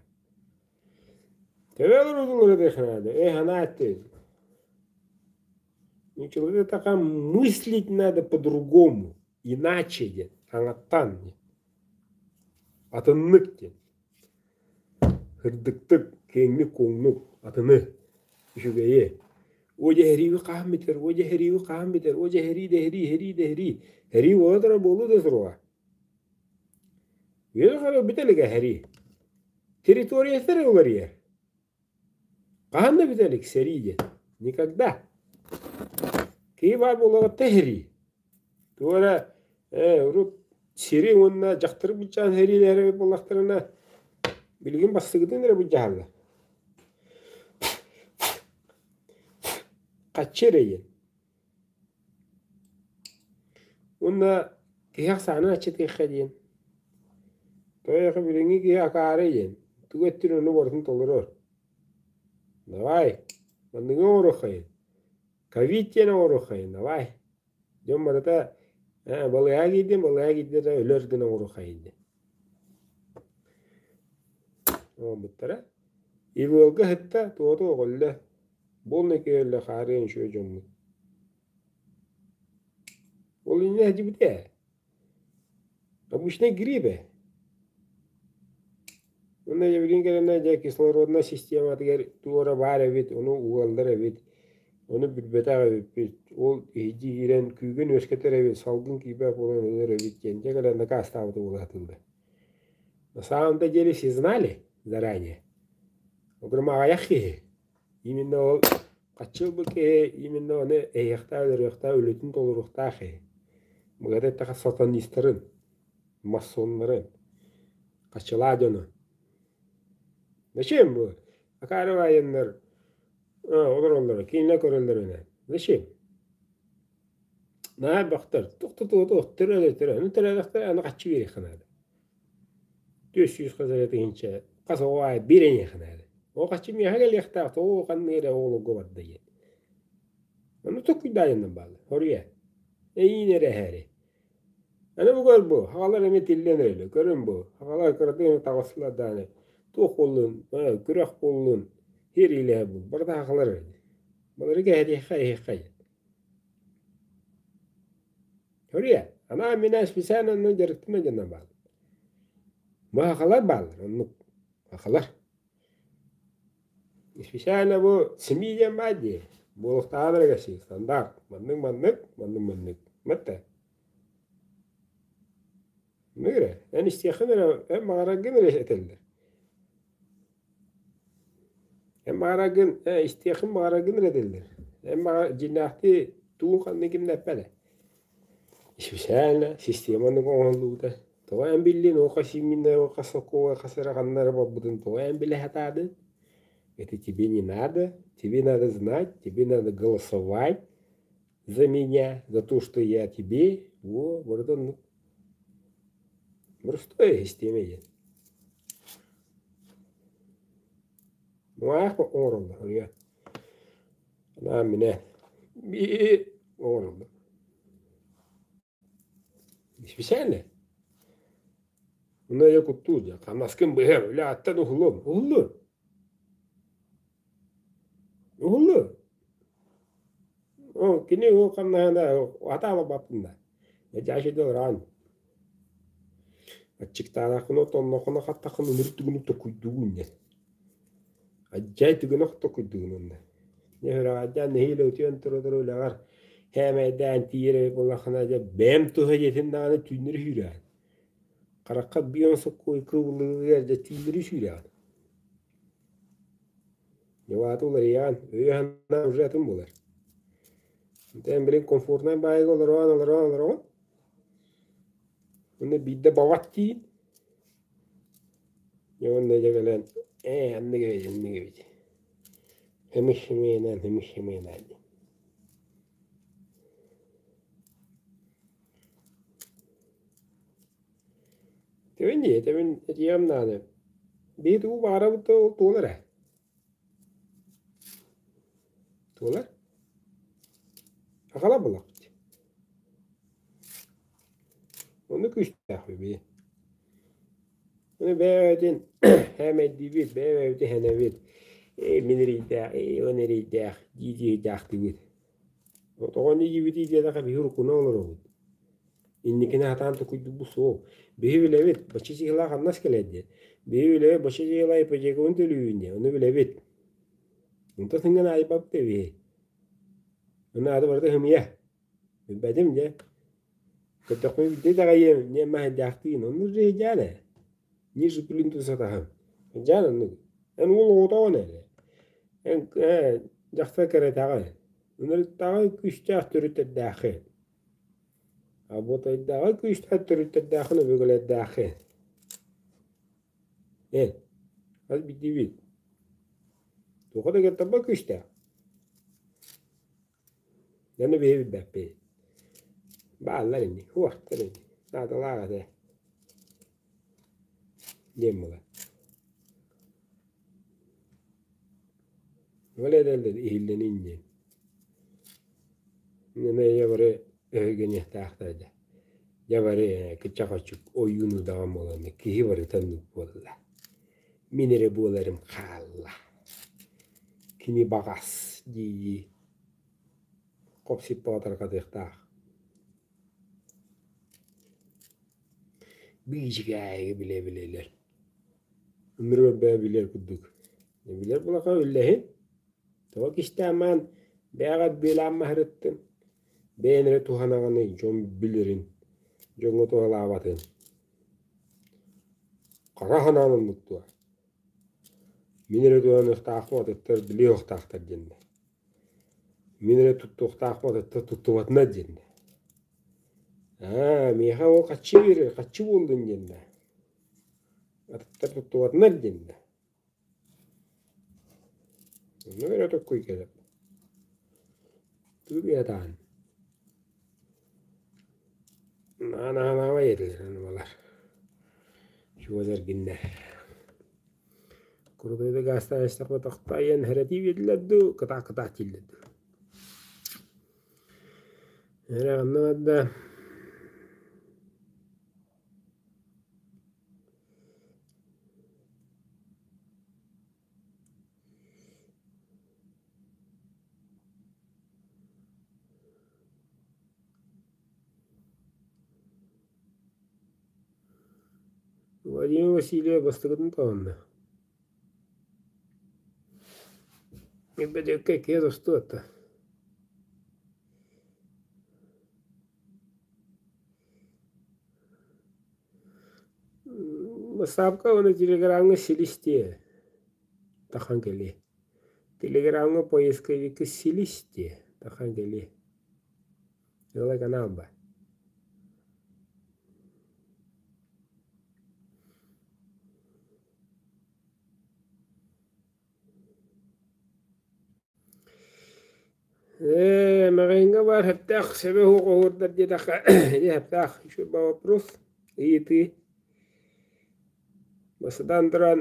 Төбө олорудулар диэххэ Эй, санаа эттин. Ничего такая мыслить надо по-другому, иначе диэн, саҥаттан Атыннык диэн. Сырдыктык, киэҥник-куоҥнук, атыны, үчүгэйи. О дьэ эһэрииби хаһан бүтэр, о дьэ эһэрииби хаһан бүтэр, о дьэ эһэрии да эһэрии, эһэрии да эһэрии. Эһэрии буола турар буолуо да суоҕа. Үөрэх эрэ бүтэ илик эһэрии. Территорията эрэ уларыйар. Хаһан да бүтэ илик сэрии диэн. Никогда. Киһи баар буолуоҕуттан эһэрии. Тугу эрэ урут сири уонна дьахтары былдьаан сэриилэһэр эбит буоллахтарына, билигин бастакытын эрэ былдьаһаллар. Хаччы эрэйин. Уонна киһи ахсаанын аччатыахха диэн. Тоҕо билиҥҥи киһи акаары диэн, тугу эттин ону барытын толорор. Давай, манныгы оҥоруоххайын. Ковид диэн оҥоруоххайын, давай. Дьон барыта ээ балыыһаҕа киирдим, балыыһаҕа киирдэ да өлөр гына оҥоруоххайын диэн. Оҥорбуттара. Ивлга сытта, туота оҕолло. Буолна киһи хаарыан үчүгэй дьоммут. Ол инньэ сылдьыбыта ээ. Обычный грипп ээ. Уонна дьэ билигин кэлэннэр дьэ кислороднай систематыгар туора баар эбит, ону угаллар эбит, ону билбэтэх эбиппит, ол иһирдьи киирэн күүгэн үөскэтэр эбит, салгын киирбэт буолан өлөр эбит диэн дьэ кэлэн дакаастаабыта буолаатыллар. На самом-то деле все знали заранее. Ол аҕыйах киһи. Именно ол хаччы ылбыт киһи именно ону эһиэхтээх, өлөрүөхтээх, үлэтин толоруохтаах киһи. Быһата эттэххэ сатанистарын, масоннарын, хаччылаа дьону. Зачем бу? Акаары военнар олороллоро, кинилэр көрөллөрүнэ. Зачем? Наһаа элбэхтэр. Туох төрөлөр, аны төрөөтөхтөр аны хаччы биэриэххэ наада. 400 хас эрэ тыһыынча хас оҕо аайы биир эйиэхэ наада. Ол хаччы миэхэ кэлиэхтээх, тоҕо ханнык эрэ оҕолорго барда диэн. Ону толкуйдаайыннан бааллар. Хоруйа. Эйиин эрэ эһээри. Аны бу көр бу, хаҕалар эмиэ тиллэн эрэллэр. Көрүн бу, хаҕалар кыратык эмэ таҕыстылар даҕаны. Туох буоллун, күрэх буоллун, сир иилэһэ буоллун, барыта хахалар эрэ. Балары кэһэтиэххэ, эһиэххэ диэн. Хоруйа. Анаан минээн специально оннун дьарыктана дьонно бааллар. Бу хахалар бааллар, оннук хахалар. Специально бу СМИ диэн баар дии. Буолуохтааҕын эрэ кэпсиир. Стандарт. Маннык-маннык, маннык-маннык. Мэтте. Оннук эрэ. Эн истиэххин эрэ, эн баҕараргын эрэ этэллэр. Эн баҕараргын, истиэххин баҕараргын эрэ этэллэр. Эн баҕар дьиҥнээхтии тугун ханныгын ким да эппэт ээ. Специально системаны оҥоһуллубута. Тоҕо эн биллин, ол хас именно ол хас сокуоҥҥа хас эрэ ханна эрэ барбытын тоҕо эн билэ сатаадын? Это тебе не надо, тебе надо знать, тебе надо голосовать за меня, за то, что я тебе. Во, барыта оннук. Простое система диэн. Муҥаах оҥороллор, уйа. Анаан минэ оҥороллор. Специально. Онно я куттуур дьэ, хамнаскын быһар, үлэ аттан уһулуом. Уһуллуо. Уһуллуо. Ол кини ол хамнаһына атаалабаппын да. Дьаашыда ыраан. Аччыктаанаххына, тонноххуна, хаттаххына ынырык түгүнү токуйдугун диэн. Адьай түгэнэх токуйдугун онно. Дьэ үрэҕэйдээн нэһиилэ утуйан тура-тура үлэҕэр кээмэйдээн тиийэр эбит буоллаххына дьэ бэйэм туһа дьиэтин даҕаны түүннэри сүүрэҕин. Харахха биэн сокуой кыбыллыгар дьэ түүннэри сүүрэҕин. Дьэ уларыйаҕын, өйө-санаа уже атын буолар. Онтон билин комфортнай баайга олороон олороон олороҕун. Онно биирдэ бабат тиийин. Дьэ уонна дьэ кэлэн ээ аннык эбит инник эбит һымы-һымыанан һымы-һымыанан диэн. Тэбин дии, тэбин этиэҕим даҕаны биһи тугу баҕарабыт да ол туолар ээ. Туолар. Аҕала булабыт. Ону күүстээх үбү. Ону бэйэбитин һээмэйдиибит, бэйэбитин һэнэбит. Ээ мин эрэйдээх, ээ он эрэйдээх дии-дии ыйдаахтыыбыт. Тоҕо иннигибитий диэтэххэ биһи уруккуну олоробут. Инникини сатаан токуйдуубут суох. Биһи билэбит, бачча чыһыылаах хамнас кэлэр диэн. Биһи билэбит, бачча чыһыылаах ипотекабын төлүүбүн диэн. Ону билэбит. Онтон сыҥҥан аайбаппыт эбии. Ону аата барыта сымыйа. Билбэтим дьэ. Көтөхпүн биирдэ итэҕэйиэм, диэн маһайдаахтыын. Оннук дьиһийдээн ээ. Ниже плинтуса таһым. Дьаан оннук. Эн уол оҕотоҕун эрэ. Эн ээ, дьахтар кэрэтэҕин. Ынырыктааҕы күүстээх төрүттэрдээххин. Абытайдааҕы күүстээх төрүттэрдээххин өбүгэлэрдээххин. Эн, хас биирдиибит. Туохха да кыттарбат күүстээх. Дьону биһи билбэппит. Бааллар ини, уохтар ини, наадалаах этэ диэн буолар. Ол эрэллэр иһиллэнин диэн. Эмиэ бары өһүргэниэхтээхтэр дьэ. Дьэ бары кычча-хоччук ойуун удаҕан буолан киһи барыта оннук буолла. Мин эрэ буоларым хаалла. Кини баҕас дии-дии хоп-сип тарҕатыахтаах. Биичикээйи билэ-билэлэр. Ынырык өрбөө билэр курдук. Билэр булаха үллэһин. Тоҕо кистээмээн бэйэҕэр бүөлээн маһырыттын. Бэйэн эрэ туһанаҕыный дьон билэрин, дьоҥҥо туһалаабатын. Хара санаан оннук дуо? Мин эрэ туһаныахтаахпын атыттар билиэ уохтаахтар диэннэр. Мин эрэ туттуохтаахпын атыттар туттубатынар диэннэр. Аа, миэхэ ол хаччы биэрэр, хаччы буоллун диэннэр. Атыттар туттубатынар диэннэр. Онно эрэ токкуй кэлэр. Тугу Наһаа этилэр балар. Чугас эргиннэр. Курутуйда гаастаан истэхпинэ тохтоойон хэрэтии биэрдилэр дуу, кытаах-кытаах дииллэр дуу. Эрэ онно барда Владимир Васильев бастакытын таһынна. Бэдьэккэ киһи тостуо Бассаапка уонна телеграмҥа силис диэ тахан кэлиэ. Телеграмҥа поисковикка силис диэ тахан кэлиэ. Ыала канал баар. Ээ, маҕаһыыҥҥа баар сөптөөх сөбө суох оһуордар диэтэххэ, ити сөптөөх үчүгэй вопрос, ыйытыы. Бастатан туран,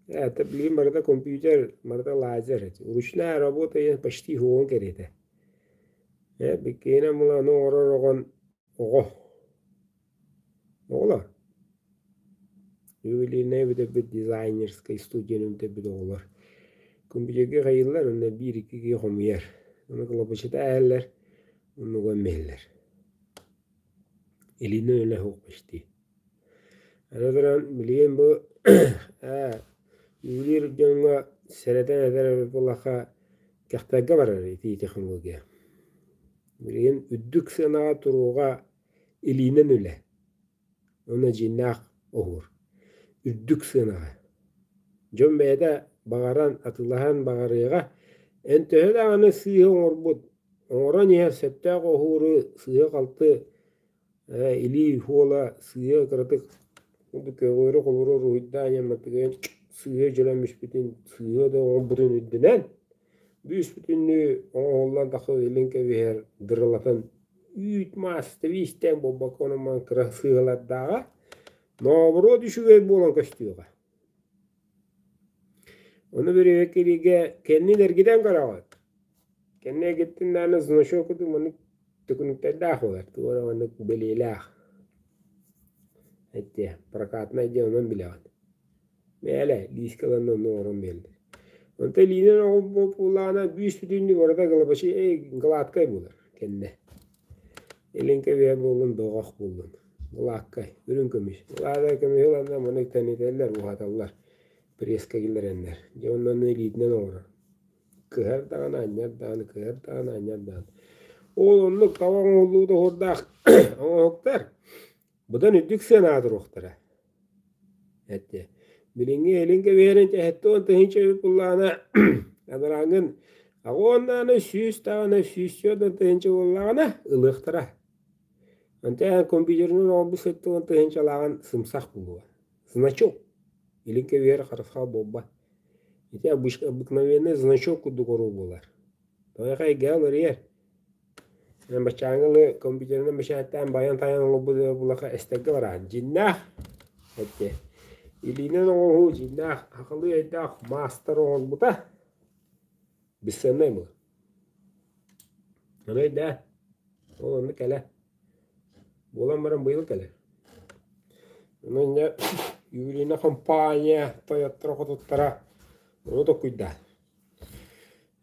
это билигин барыта компьютер, барыта лазер. Ручная работа диэн почти суоҕун кэриэтэ. Ээ, биккиһинэн буолан ону оҥорор оҕон оҕо. Оҕолор. Ювелирнай бүтэрбит дизайнерскай студияны бүтэрбит оҕолор. Компьютерга хайыыллар уонна биир-икки киһи хомуйар. Ону кылабачыта ааһаллар, оннугар миһэллэр. Илиинэн үлэ суох почти. Аны туран билигин бу ээ ювелир дьоҥҥо сэрэтэн этэр эбит буоллахха кэхтэргэ барар итии технология. Билигин үрдүк сыанаҕа туруоҕа илиинэн үлэ уонна дьиҥнээх оһуор. Үрдүк сыанаҕа. Дьон бэйэтэ баҕаран, атыылаһан баҕарыаҕа, эн төһө даҕаны сыыһа оҥорбут, оҥорон иһэр сөптөөх оһуору сыыһа-халты илии уола сыыһа кыратык көҕүөрү холорур уруһуйдаан иһэн сыыһа дьөлөн түспүтүн сыыһа да оҥорбутун үрдүнэн бүүс-бүтүннүү оҥоһуллан тахсыбыт илин кэбиһэр дырылатан үүт-маас тэбиистээн буолбакка онон-манан кыра сыыһалардааҕа нообуруот үчүгэй буолан көстүөҕэ. Ону бириэкиригэ кэннин эргитэн көрөҕүт. Кэннин эргиттин даҕаны значок курдук маннык төкүнүктэрдээх буолар, туох эрэ маннык бэлиэлээх. Эттиэ, прокатнай диэн онон билэҕин. Мээлэ, лиискэ ылан онно оҥорон биэрдэ. Онтон илиинэн оҥорбут буоллаҕына бүүс-бүтүннүү барыта глобачи гладкай буолар кэннэ. Илин кэбиһэр буоллун, бөҕөх буоллун. Гладкай, үрүҥ көмүс. Гладкай көмүһү ыланнар маны тэнитэллэр, уһаталлар, пресска киллэрэннэр. Дьэ онно илиитинэн оҥорор. Кыһар даҕаны, анньар даҕаны, кыһар даҕаны, анньар даҕаны. Ол оннук таба оҥоһуллубут оһуордаах оҥоһуктар быдан үрдүк сыанаҕа туруохтара. Этэ. Билиҥҥи илин кэбиһэрин 70 000 эбит буоллаҕына, анарааҥҥын аҕа 100 даҕаны 140 000 буоллаҕына ылыахтара. Онтон компьютерынан оҥорбут 70 тыһыынчалааҕын сымсах буолуо. Значок. Илин кэбиһэр харысхал буолбат. Ити обыкновенный значок курдук оруол буолар. Тоҕо эйгэҕэ уларыйар. Баччааҥҥы компьютерынан бэчээттээн байан-тайан оҥорбут булаха эстэргэ бараҕын. Дьиҥнээх этэ. Илиинэн оҥоһуу дьиҥнээх сахалыы өйдөөх маастар оҥорбута бесценнай буолар. Ону өйдөө. Ол онно кэлэ. Буолан баран быйыл кэлэр. Ону инньэ Юрина компания тойотторо-хотуттара ону толкуйдаан.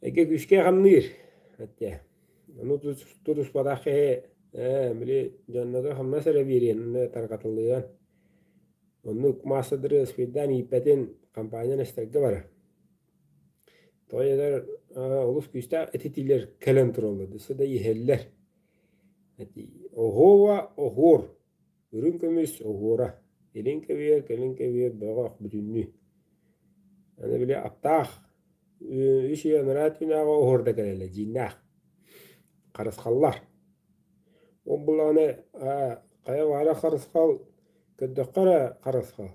Эгэ күүскэ хамныыр этэ. Ону тутуспатах киһи ээ били дьоннорго хамнас эрэ биэриэн онно тарҕатыллыан. Оннук маассадыры успейдаан ииппэтин компания эстэргэ барар. Тоҕо диэтэр олус күүстээх этитиилэр кэлэн тураллар, өссө да иһэллэр. Оһуоба оһуор, үрүҥ көмүс оһуора, илин кэбиһэр, кэлин кэбиһэр бөҕөх бүтүннүү. Аны били аптаах үс үйэ анараа түүнээҕи оһуорда кэлэллэр дьиҥнээх харысхаллар. Ол былааны хайа баара харысхал көрдөххө эрэ харысхал.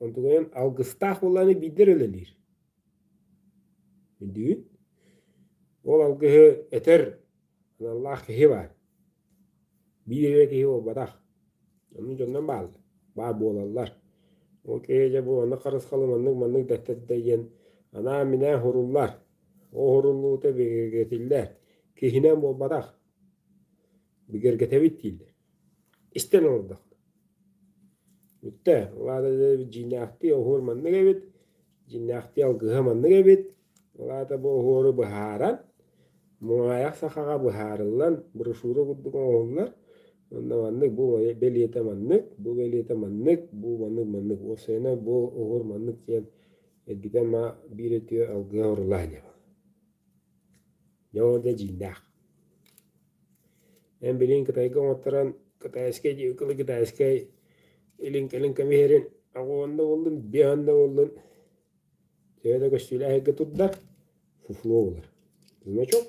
Онтугайын алгыстаах буоллаҕына биирдэ эрэ үлэлиир. Өйдүүгүт? Ол алгыһы этэр аналлаах киһи баар. Биир эрэ киһи буолбатах. Онно дьоннор бааллар, баар буолаллар. Ол киһи дьэ бу маннык харысхалы маннык-маннык дэттэрдэ диэн анаан-минээн суруллар. Ол суруллуута бигэргэтиллэр. Киһинэн буолбатах. Бигэргэтэбит дииллэр. Истэн олордоххо. Бүттэ. Ол аата дьиҥнээхтии оһуор маннык эбит, дьиҥнээхтии алгыһа маннык эбит. Ол аата бу оһуору быһааран, муҥаайах сахаҕа быһаарыллан, брошюра курдук оҥоһуллар. Онно маннык, бу бэлиэтэ маннык, бу бэлиэтэ маннык, бу маннык маннык. Уопсайынан бу оһуор маннык диэн эргитэн ма биир өтүө алгыһа оҥоруллар диэн. Дьэ ол дьэ дьиҥнээх. Эн билигин Кытайга оҥотторон китайскай диэбиккэ китайскай илин-кэлин көмүһэрин аҕа да буоллун, биэһэн да буоллун төһө да көстүүлээх сиргэ турдар фуфло буолар. Значок.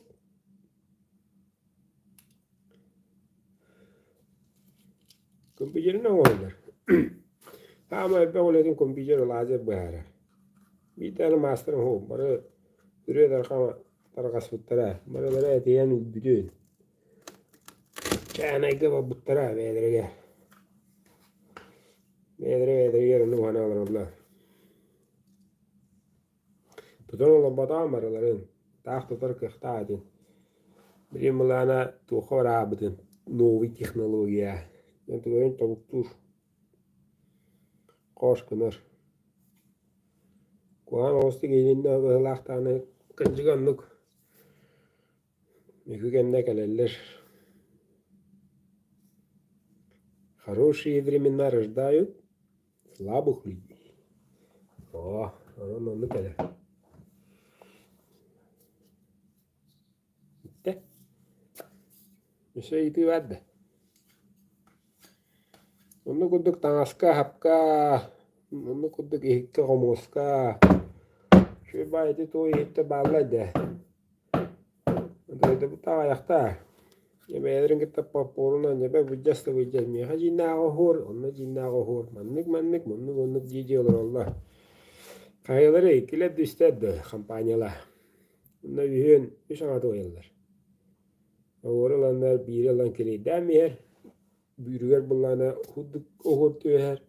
Компьютеринэн оҥоһуллар. Саамай элбэх үлэтин компьютер лазер быһаарар. Биирдэ аны маастар оһуох бары үрүө дархан. Тарҕаспыттара, барылара этийэн өлбүтүн. Чаанайга барбыттара бэйэлэригэр. Бэйэлэрэ бэйэлэригэр онно уһана олороллор. Тутан олорботоҕум барыларын, таах тутар кыахтаах этим. Билигин былаана туохха бараабытын, новый технология диэн тугу тобуктуур, хоос гынар. Куһаҕан оҕустук иһилиннэ быһыылаахтаҕына кырдьыга оннук Мөкү кэмнэ кэлэллэр. Хорошие времена рождают слабых людей. Оо, онон оннук эрэ. Бүттэ. Өссө ыйытыы баар да? Оннук курдук таҥаска-сапка, оннук курдук иһиккэ-хомуоска үчүгэй баҕайы ити туой иһиттэр бааллар да. Дойдубут аҕыйахтаа. Дьэ бэйэлэрин кытта поппуорунан дьэ былдьас да былдьас миэхэ дьиҥнээх оһуор, онно дьиҥнээх оһуор, маннык-маннык, муннук-оннук дии-дии олороллор. Хайалара иккилэр да үстэр да компаниялар. Онно үһүөн үс аҥа туойаллар. Оһуору ыланнар биири ылан килийдээн иһэр, бүүрүгэр былаана курдук оһуор түбэһэр,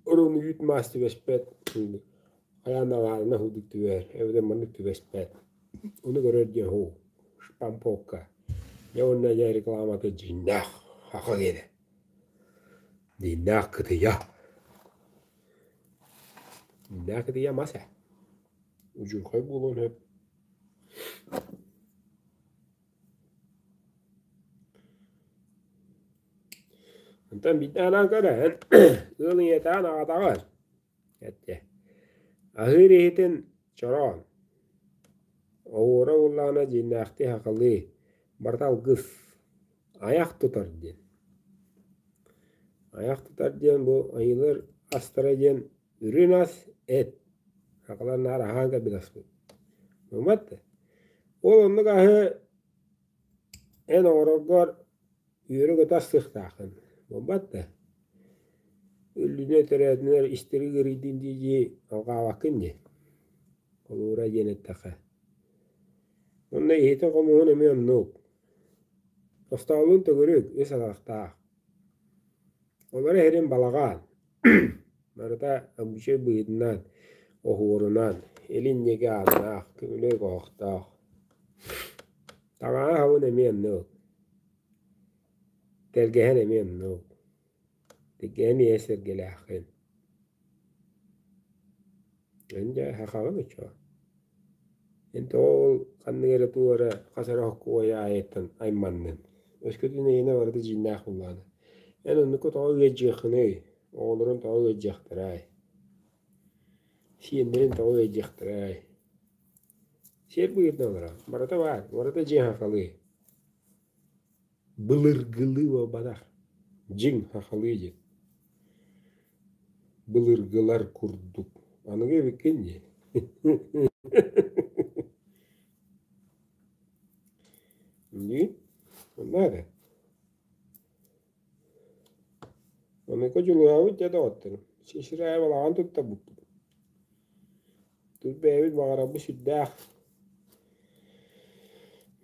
орону үүт маас түбэспэт, хайаан аҕаарына курдук түбэһэр, эбэтэр маннык түбэспэт. Ону көрөр диэн һуу, шпамповка. Дьэ уонна дьэ рекламата дьиҥнээх саха киэнэ. Дьиҥнээх кытыйа. Дьиҥнээх кытыйа мас ээ. Удьурхай буолуон сөп. Онтон биирдэ анаан көрөһөн, ыал ийэтээн аҕатаҕар эттэ: «Аһыыр иһитин чороон, оһуора буоллаҕына дьиҥнээхтии сахалыы, барыта алгыс, айах тутар» диэн. Айах тутар диэн бу айыылар астара диэн Үрүҥ ас, эт, сахалар наар аһаан кэлбит аспыт. Буолбат да? Ол оннук аһы эн оҥороргор үөрэ-көтө астыахтааххын. Буолбат да? Өллүнэ төрөөтүнэр истэри ыарыйдын дии-дии алҕаабаккын дии. Холуура диэн эттэххэ. Уонна иһитин-хомуһун эмиэ оннук. Остоолун төгүрүк, үс атахтаах. Олоро иһэрин балаҕан, барыта обычай быһыытынан, оһуорунан, илин диэки ааннаах, көмүлүөк оһохтоох. Таҥаһа аһабын эмиэ оннук, тэлгэһэн эмиэ оннук, тэлгэһэн ийэ сэргэлээххин. Эн дьэ сахаҕын оччоҕо. Эн тоҕо ол ханнык эрэ туох эрэ хас эрэ оһуккуйа аайыттан айманнын. Өскөтүн эйиэнэ барыта дьиҥнээх буоллаҕына. Эн оннукка тоҕо ыалдьыаххыный? Оҕолорун тоҕо ыалдьыахтарай? Сиэннэрин тоҕо ыалдьыахтарай? Сиэр быһыытынан олорор. Барыта баар, барыта дьиҥ сахалыы. Былыргылыы буолбатах, дьиҥ сахалыы диэн. Былыргылар курдук. Аныгы эбиккин дии. Дии, онно эрэ. Онука дьулуһабыт дьэ доҕотторум. Сир аайы балаҕан туттарбыппыт. Тут бэйэбит баҕарарбыт сүрдээх.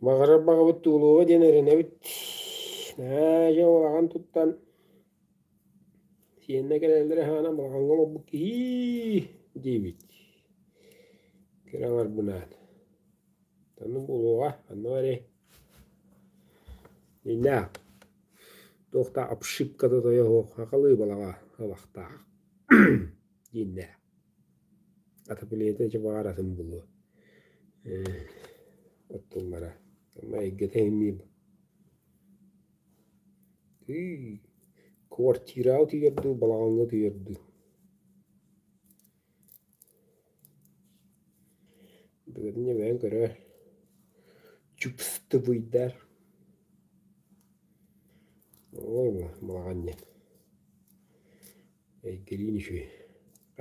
Баҕарар баҕабыт туолуоҕа диэн эрэнэбит. Ээ, дьэ балаҕан туттан Сиэннэ кэлэллэрэ аһаана балаҕаҥҥа олорбут киһи диибит. Кыра аҥарбынаан. Оннук буолуоҕа, онно эрэй. Иннэ туох да обшивката тойо суох сахалыы балаҕа абахтаах дииннэ. Отопление дьэ баҕар атын буолуо. Ээ оттуллара. Онно эйгэтэ иһинниир. Тыый, квартираҕа утуйар дуу, балаҕаҥҥа утуйар дуу Бүгүн бэйэҥ көрөөр, чупстыбыйдар Оо, балаҕан диэн эйгэлиин үчүгэй.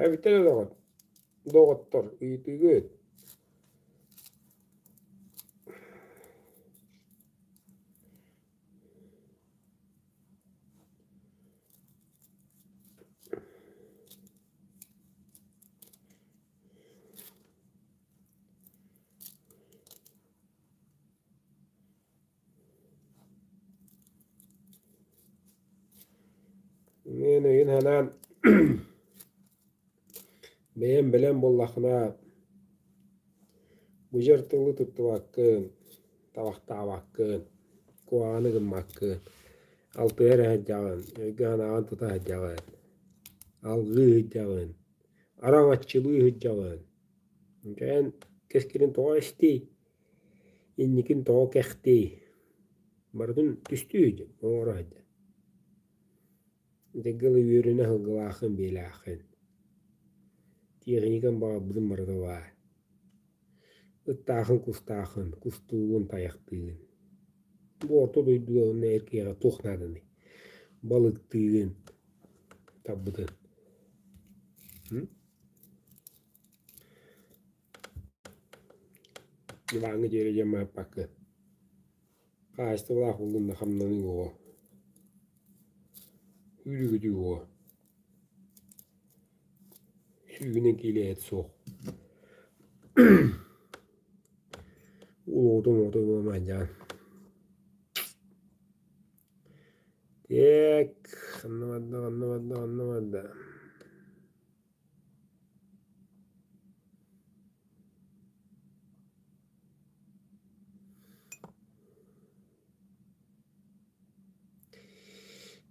Эбиттэр да доҕор, доҕоттор ыйытыыгыт Эн өйүн-санаан бэйэм бэлэм буоллаххына, быдьар тылы туттубаккын, табахтаабаккын, куһаҕаны гыммаккын, алтыһа эрэ сылдьаҕын, өйгө-санааҕын тута сылдьаҕын, алгыы сылдьаҕын, араҥаччылыы сылдьаҕын. Дьэ эн кэскилин тоҕо эстиий, инникин тоҕо кэхтиий, барытын түстүү сылдьан, оҥоро сылдьан. Дьэ үөрэнэ сылгылааххын биэлээххин, тиэхиньикэм баҕарбытым барыта баар, ыттаахын кустаахын, кустуугун тайахтыыгын. Бу орто дойдуга уонна эр киһиэхэ туох нааданый? Балыктыыгын, талбытын. Диваҥҥа диэри диэн маһыппаккын. Хаһаайыстыбалаах буоллун да хамнаныы оҕо. Үүрүгүтүү оҕо. Сүүһүнэн киилэ эт суох. Улуутум оҕото буоламаан Так, ханна барда, ханна барда, ханна барда?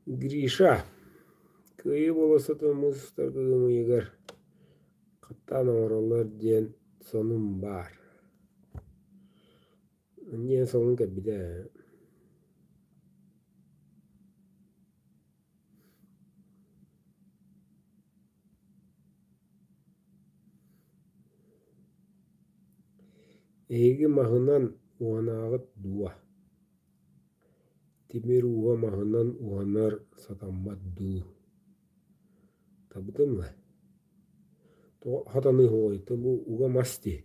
Гриша, Кыайыы болуоссатын муус устар ыйыгар хаттаан оҥороллор диэн сонун баар. Диэн сонун кэлбитэ ээ. Эһиги маһынан уһанаҕыт дуо? Тимир ууһа маһынан уһанар сатаммат дуу? Табытым ээ. Тоҕо сатаныыһыгый, бу уга мас дии,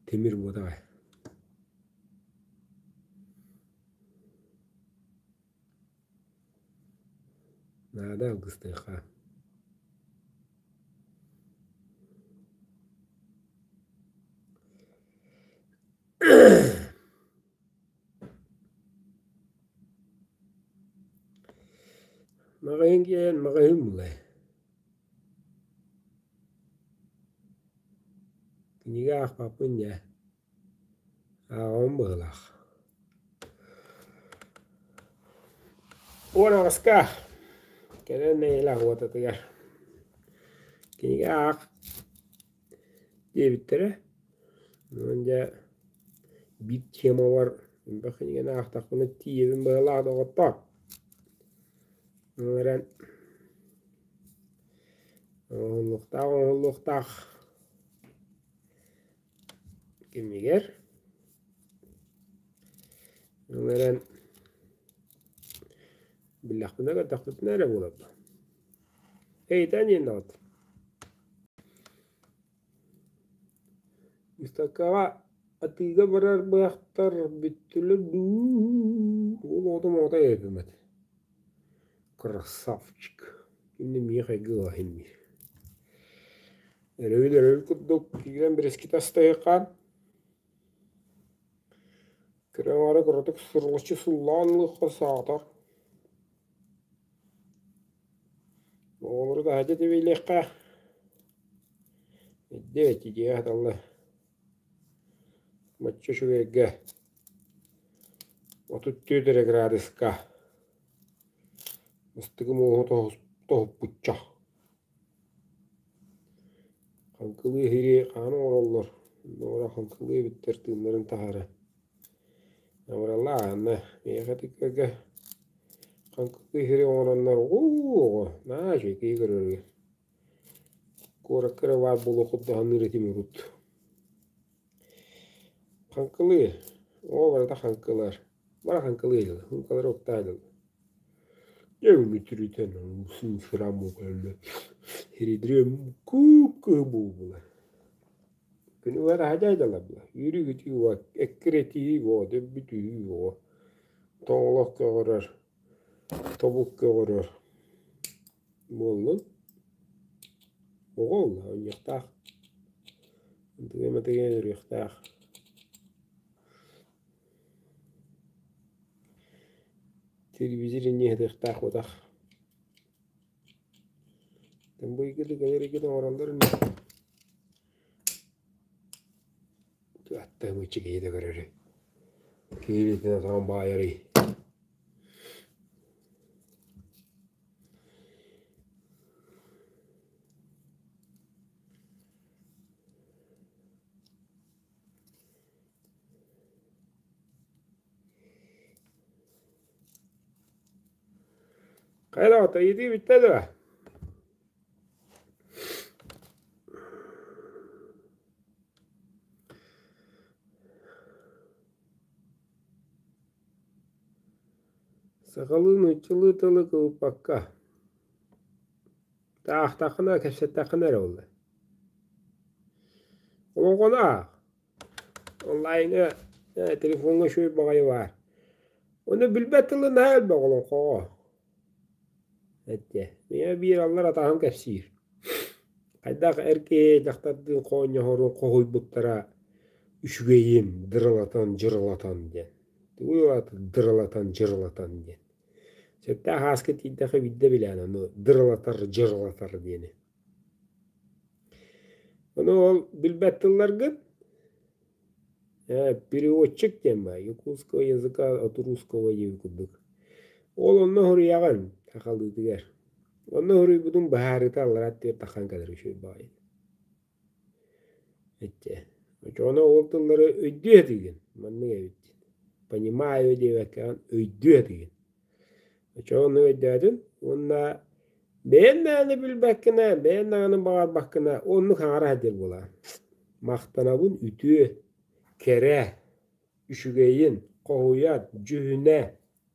тимир буотаҕай Наада алгыстыахха. Маҕаһыын киирэн маҕаһыын булай. Кинигэ аахпаппын дьэ. Ааҕабын быһыылаах. 18-ка кэлэн нэһиэлэ уотатыгар кинигэ аах диэбиттэрэ. Онон дьэ биир темабар элбэх кинигэни аахтахпына тиийэбин быһыылаах доҕоттоор. Ол эрэн оҥоһуллуохтаах оҥоһуллуохтаах кэмигэр ол эрэн биллэхпинэ көрдөхпүтүнэ эрэ буолар дуо Эйитэн иэннэҕит Выставкаҕа атыыга барар быһахтар бүттүлэр дуу уол оҕото моҕотой эбиппин Красавчик Иннэ миэхэ гыаһын диир Өрөбүл-өрөбүл курдук киирэн бэрэскитэ астайыаххаан, кыра аҥаара кыратык сурулаччы суллаан ылыахха саатар. Оҕолору таһырдьа тэбиэлиэххэ, эрдэ дьиэҕэ сыталлар, бачча үчүгэйгэ 34 эрэ градуска бастакы муоһу тоһуппучча Хаҥкылыы иһири хаһан оҥороллор, оннооҕор хаҥкылыы эбиттэр тыыннарын таһаара. Абыраллаах аны миэхэ тиккэргэ хаҥкылыы иһири оҥороннор уу наһаа үчүгэй киһи көрөрүгэр. Куоракка эрэ баар буолуох курдук саныыр этим урут. Хаҥкылыы, оҕо барыта хаҥкылар, бары хаҥкылыы дылы, хаҥкылары уктаа дылы. Дьэ мүтүрүтэн Хиридрем куп-кыһы буолбула. Күнүгэр аһадьайдаларбыла. Үөрүү-көтүү уот, эккирэтии уот, өлбүтүү уо. Тоҥолох көҕөрөр, тобук көҕөрөр. Буоллун. Оҕо буолла, оонньуохтаах. Ынтыгай-матыгай өлөрүөхтээх. Телевизор инньэ иһитиэхтээх буотах. Быйгы кэлэр оҥороллор ини. Аттаһым иччи киһи да көрөрүй. Киһи илиитинэн атаҕын баайарый. Хайа доҕоттор, ыйытыы бүттэ дуо? Сахалыы нууччалыы тылы кыбыппакка, таахтаххына, кэпсэттэххинэ эрэ буолла. Олоҥхону аах. Онлайҥҥа, телефоҥҥа үчүгэй баҕайы баар. Ону билбэт тылы наһаа элбэх олоҥхоҕо. Эттэ. Миэхэ биир аллар атаһым кэпсиир. Хайдах эр киһи дьахтардыын хоонньоһорун хоһуйбуттара үчүгэйин дырылатан дьырылатан диэн. Тугуй ол аата дырылатан дьырылатан диэн. Сөптөөх ааска тиийдэххэ биирдэ билээн ону дырылатар дьырылатар диэни. Ону ол билбэт тылларгын переводчик диэн баар якутского языка от русского диэбит курдук. Ол онно суруйаҕын сахалыытыгар. Онно суруйбутун быһаарыыта аллараа өттүгэр тахсан кэлэр үчүгэй баҕайы. Иччэ. Оччоҕуна ол тыллары өйдүү сатыыгын. Маннык эбит диэн. Понимаю диэбэккэҕин өйдүү сатыыгын. Оччоҕуна өйдөөтүн уонна бэйэн даҕаны билбэккинэ, бэйэн даҕаны баҕарбаккына оннук хаҥара сылдьар буолаҕын. Махтанабын үтүө, кэрэ, үчүгэйин, хоһуйар, дьүһүнэ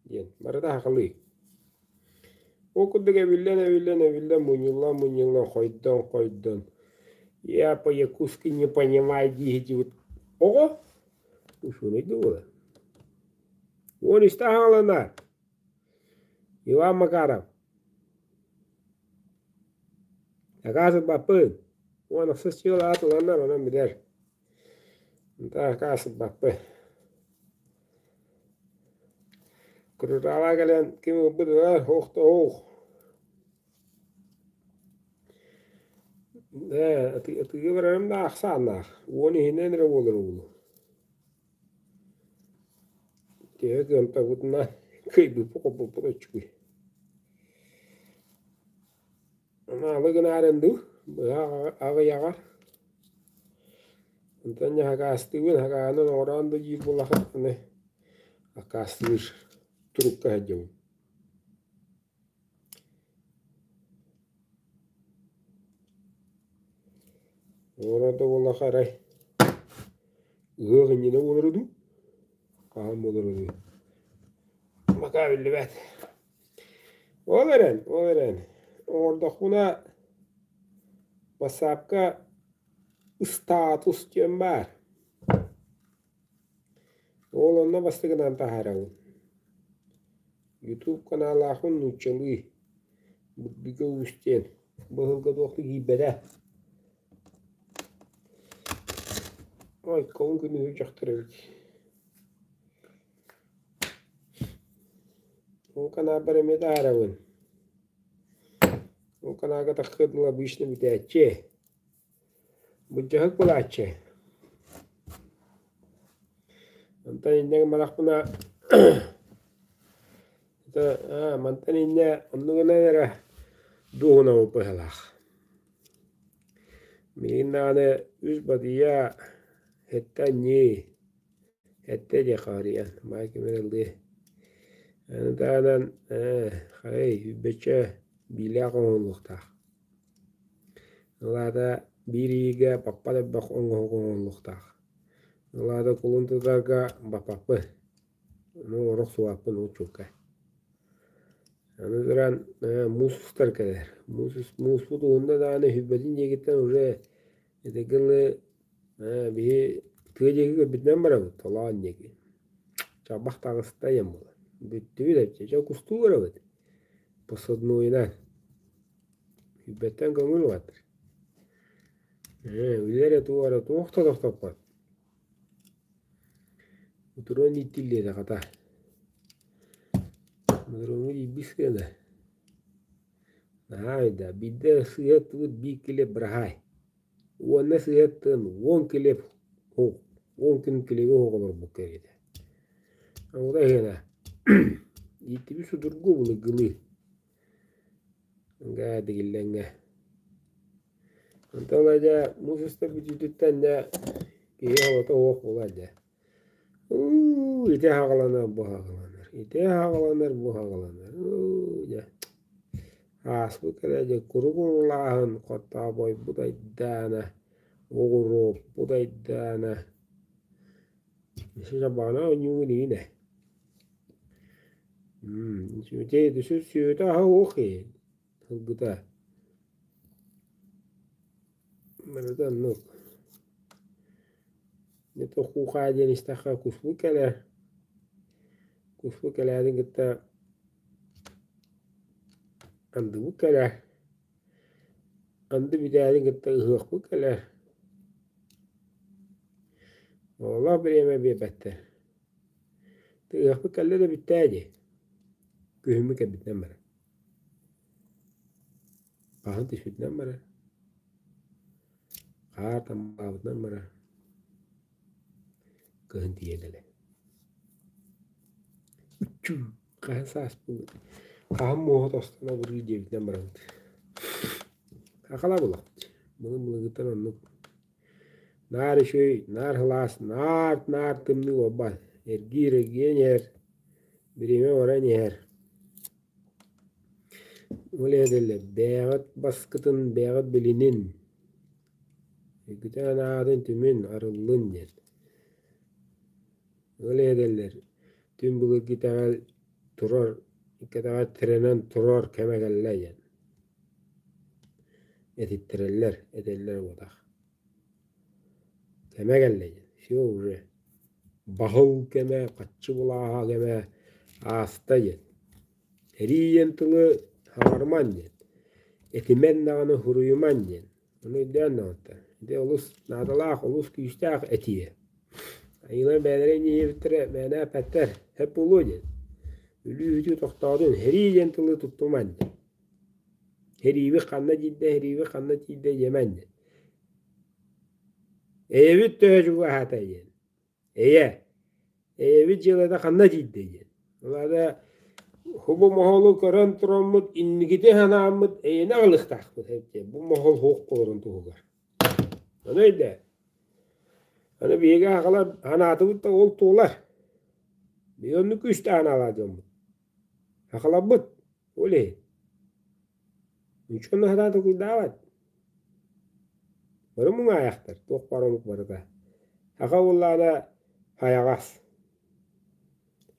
диэн барыта сахалыы. Ол курдук эбиллэн эбиллэн эбиллэн мунньуллан мунньуллан хойдон хойдон я по-якутски не понимаю дии сылдьыбыт оҕо учуонай да буолар. Уон үстэ аһаҥаланар. Иван Макаров. Акаас ылбаппын. Уон ахсыс сыл аат ыланнар онон билэр. Акаас ылбаппын. Кырыраала кэлэн ким ылбыт ылар, ох да ох. Ээ, атыыга барарым да ахсааннаах. Уон иһинэн эрэ буолар уолу. Төһө кыамтабытына кыайбыппыт-хоппуппут үчүгэй. Анаалы гынаарын дуу, быһа аҕыйаҕар. Онтон дьэ хакаастыыбын, хакааһынан оҥороон да диир буоллахха аны аккаастыыр турукка сылдьабын. Оҥорор да буоллахха арай ыһыах иннинэ буолара дуу, хаһан буолара дуу бакаа биллибэт. Ол эрэн, ол эрэн оҥордохпуна бассаапка ыстаатус диэн баар. Ол онно бастакынан таһаарабын. Ютуб каналаахпын нууччалыы Бурдуга Уус диэн быһылга туох да киирбэтэ. Ой, колун күнүһү дьахтар эбит. Ол канаабар эмиэ таһаарабын. Ол канаага таххыт обычно бүтээччи. Былдьаһык булааччы. Онтон инньэ гымматахпына мантан инньэ оннугунан эрэ дуоһунабыт быһыылаах. Билигин даҕаны үс батыйа сэттэ анньыы, сэттэ диэххэ арыйан, баай ким эрэ ыллыа. Аны таһынан хайай сүүрбэччэ биилээх оҥоһуллуохтаах. Ол аата биир ыйга баппат элбэх оҥоһук оҥоһуллуохтаах. Ол аата кулун тутарга баппаппын, ону оҥоро охсубаппын ол чуолкай. Аны туран муус устар кэлэр. Муус мууспут уһунна даҕаны сүүрбэтин диэкиттэн уже этэргэ дылы биһи тыа диэки көрбүтүнэн барабыт, толоон диэки. Чалбах таҕыста диэн буолар. Бүттүбүт эбит, дьэ кустуу барабыт. Посаднойунан. Сүүрбэттэн көҥүл улаатар. Ээ, үлэ эрэ туох эрэ туох да тохтоппот. Ботуруон ииттиллиэтэ хата. Ботуруоҥҥа тиийбис гына. Наһаа өйдөөх. Биирдэ сыыһа ыттыбыт биир килиэп быраһаай. Уонна сыыһа ыттан 10 килиэп суох, 10 күн килиэби суох олорбут кэриэтэ. Ол иһинэ ииттибит судургу былыргылыы. Гээ дигиллэҥҥэ. Онтон ыла дьэ муус устар бүтүүтүттэн дьэ киһи оҕото суох буолар дьэ. Уу ити аҕаланар бу аҕаланар, ити аҕаланар бу аҕаланар. Уу дьэ ааспыт эрэ дьэ курук урулааһын хотообойбут айдаана, оҕуруоппут айдаана. Сабаана оонньуугун иһин ээ. Сүөтэ аһа уох ээ сылгыта. Барыта оннук. Не то хуу-хаа диэн истэххэ куспут кэлэр. Куспут кэлээтин кытта андыбыт кэлэр. Анды бүтээтин кытта ыһыахпыт кэлэр. Оҕолоох бириэмэ биэрбэттэр. Ыһыахпыт кэллэ да бүттээ дии. Күһүммүт кэлбитинэн барар. Хаһан түспүтүнэн барар. Хаар таммаабытынан барар. Кыһын тиийэн кэлэр. Үччүү хаһан саас буолуой? Хаһан муоһа тостон абырыы диэбитинэн барабыт. Хахала булабыт. Былыр-былыргыттан оннук Наар үчүгэй, наар сылаас, наар-наар тымныы буолбат, эргиир-эргийэн иһэр, бириэмэ баран иһэр. Ол этэллэр бэйэҕит баскытын бэйэҕит билинин, өйгүтүн анаатын түмүн, арыллын диэн. Ол этэллэр түн былыргы итэҕэл турар, итэҕэл тирэнэн турар кэмэ кэллэ диэн. Этиттэрэллэр, этэллэр буотах. Кэмэ кэллэ диэн, все уже баһыл кэмэ, хаччы булааһа кэмэ ааста диэн. Эрий диэн тылы хаҥарыман диэн, этимэн даҕаны суруйуман диэн. Ону өйдөөн даҕаны. Ити олус наадалаах, олус күүстээх этии. Айыылар бэйэлэрэ инньиэбиттэрэ мээнэ эппэттэр, сөп буолуо диэн. Өлүү-сүтүү тохтоотун, сэрии диэн тылы туттуман диэн. Сэриибит ханна тиийдэ, сэриибит ханна тиийдэ диэмэн диэн. Эйэбит төһө чугаһаата диэн. Эйэ. Эйэбит дьыалата ханна тиийдэ диэн. Ол аата бу моһолу көрөн тураммыт, инникити санааммыт эйэни аҕалыахтаахпыт диэн. Бу моһол суох буоларын туһугар. Ону өйдөө. Аны биһиги аҕалар санаатыбыт да ол туолар. Биһиги оннук күүстээх санаалаах дьоммут. Сахаларбыт, ол иһин. Ничего сатаан толкуйдаабат. Бары муҥаайахтар, туох баар омук барыта. Саха буоллаҕына хайаҕас.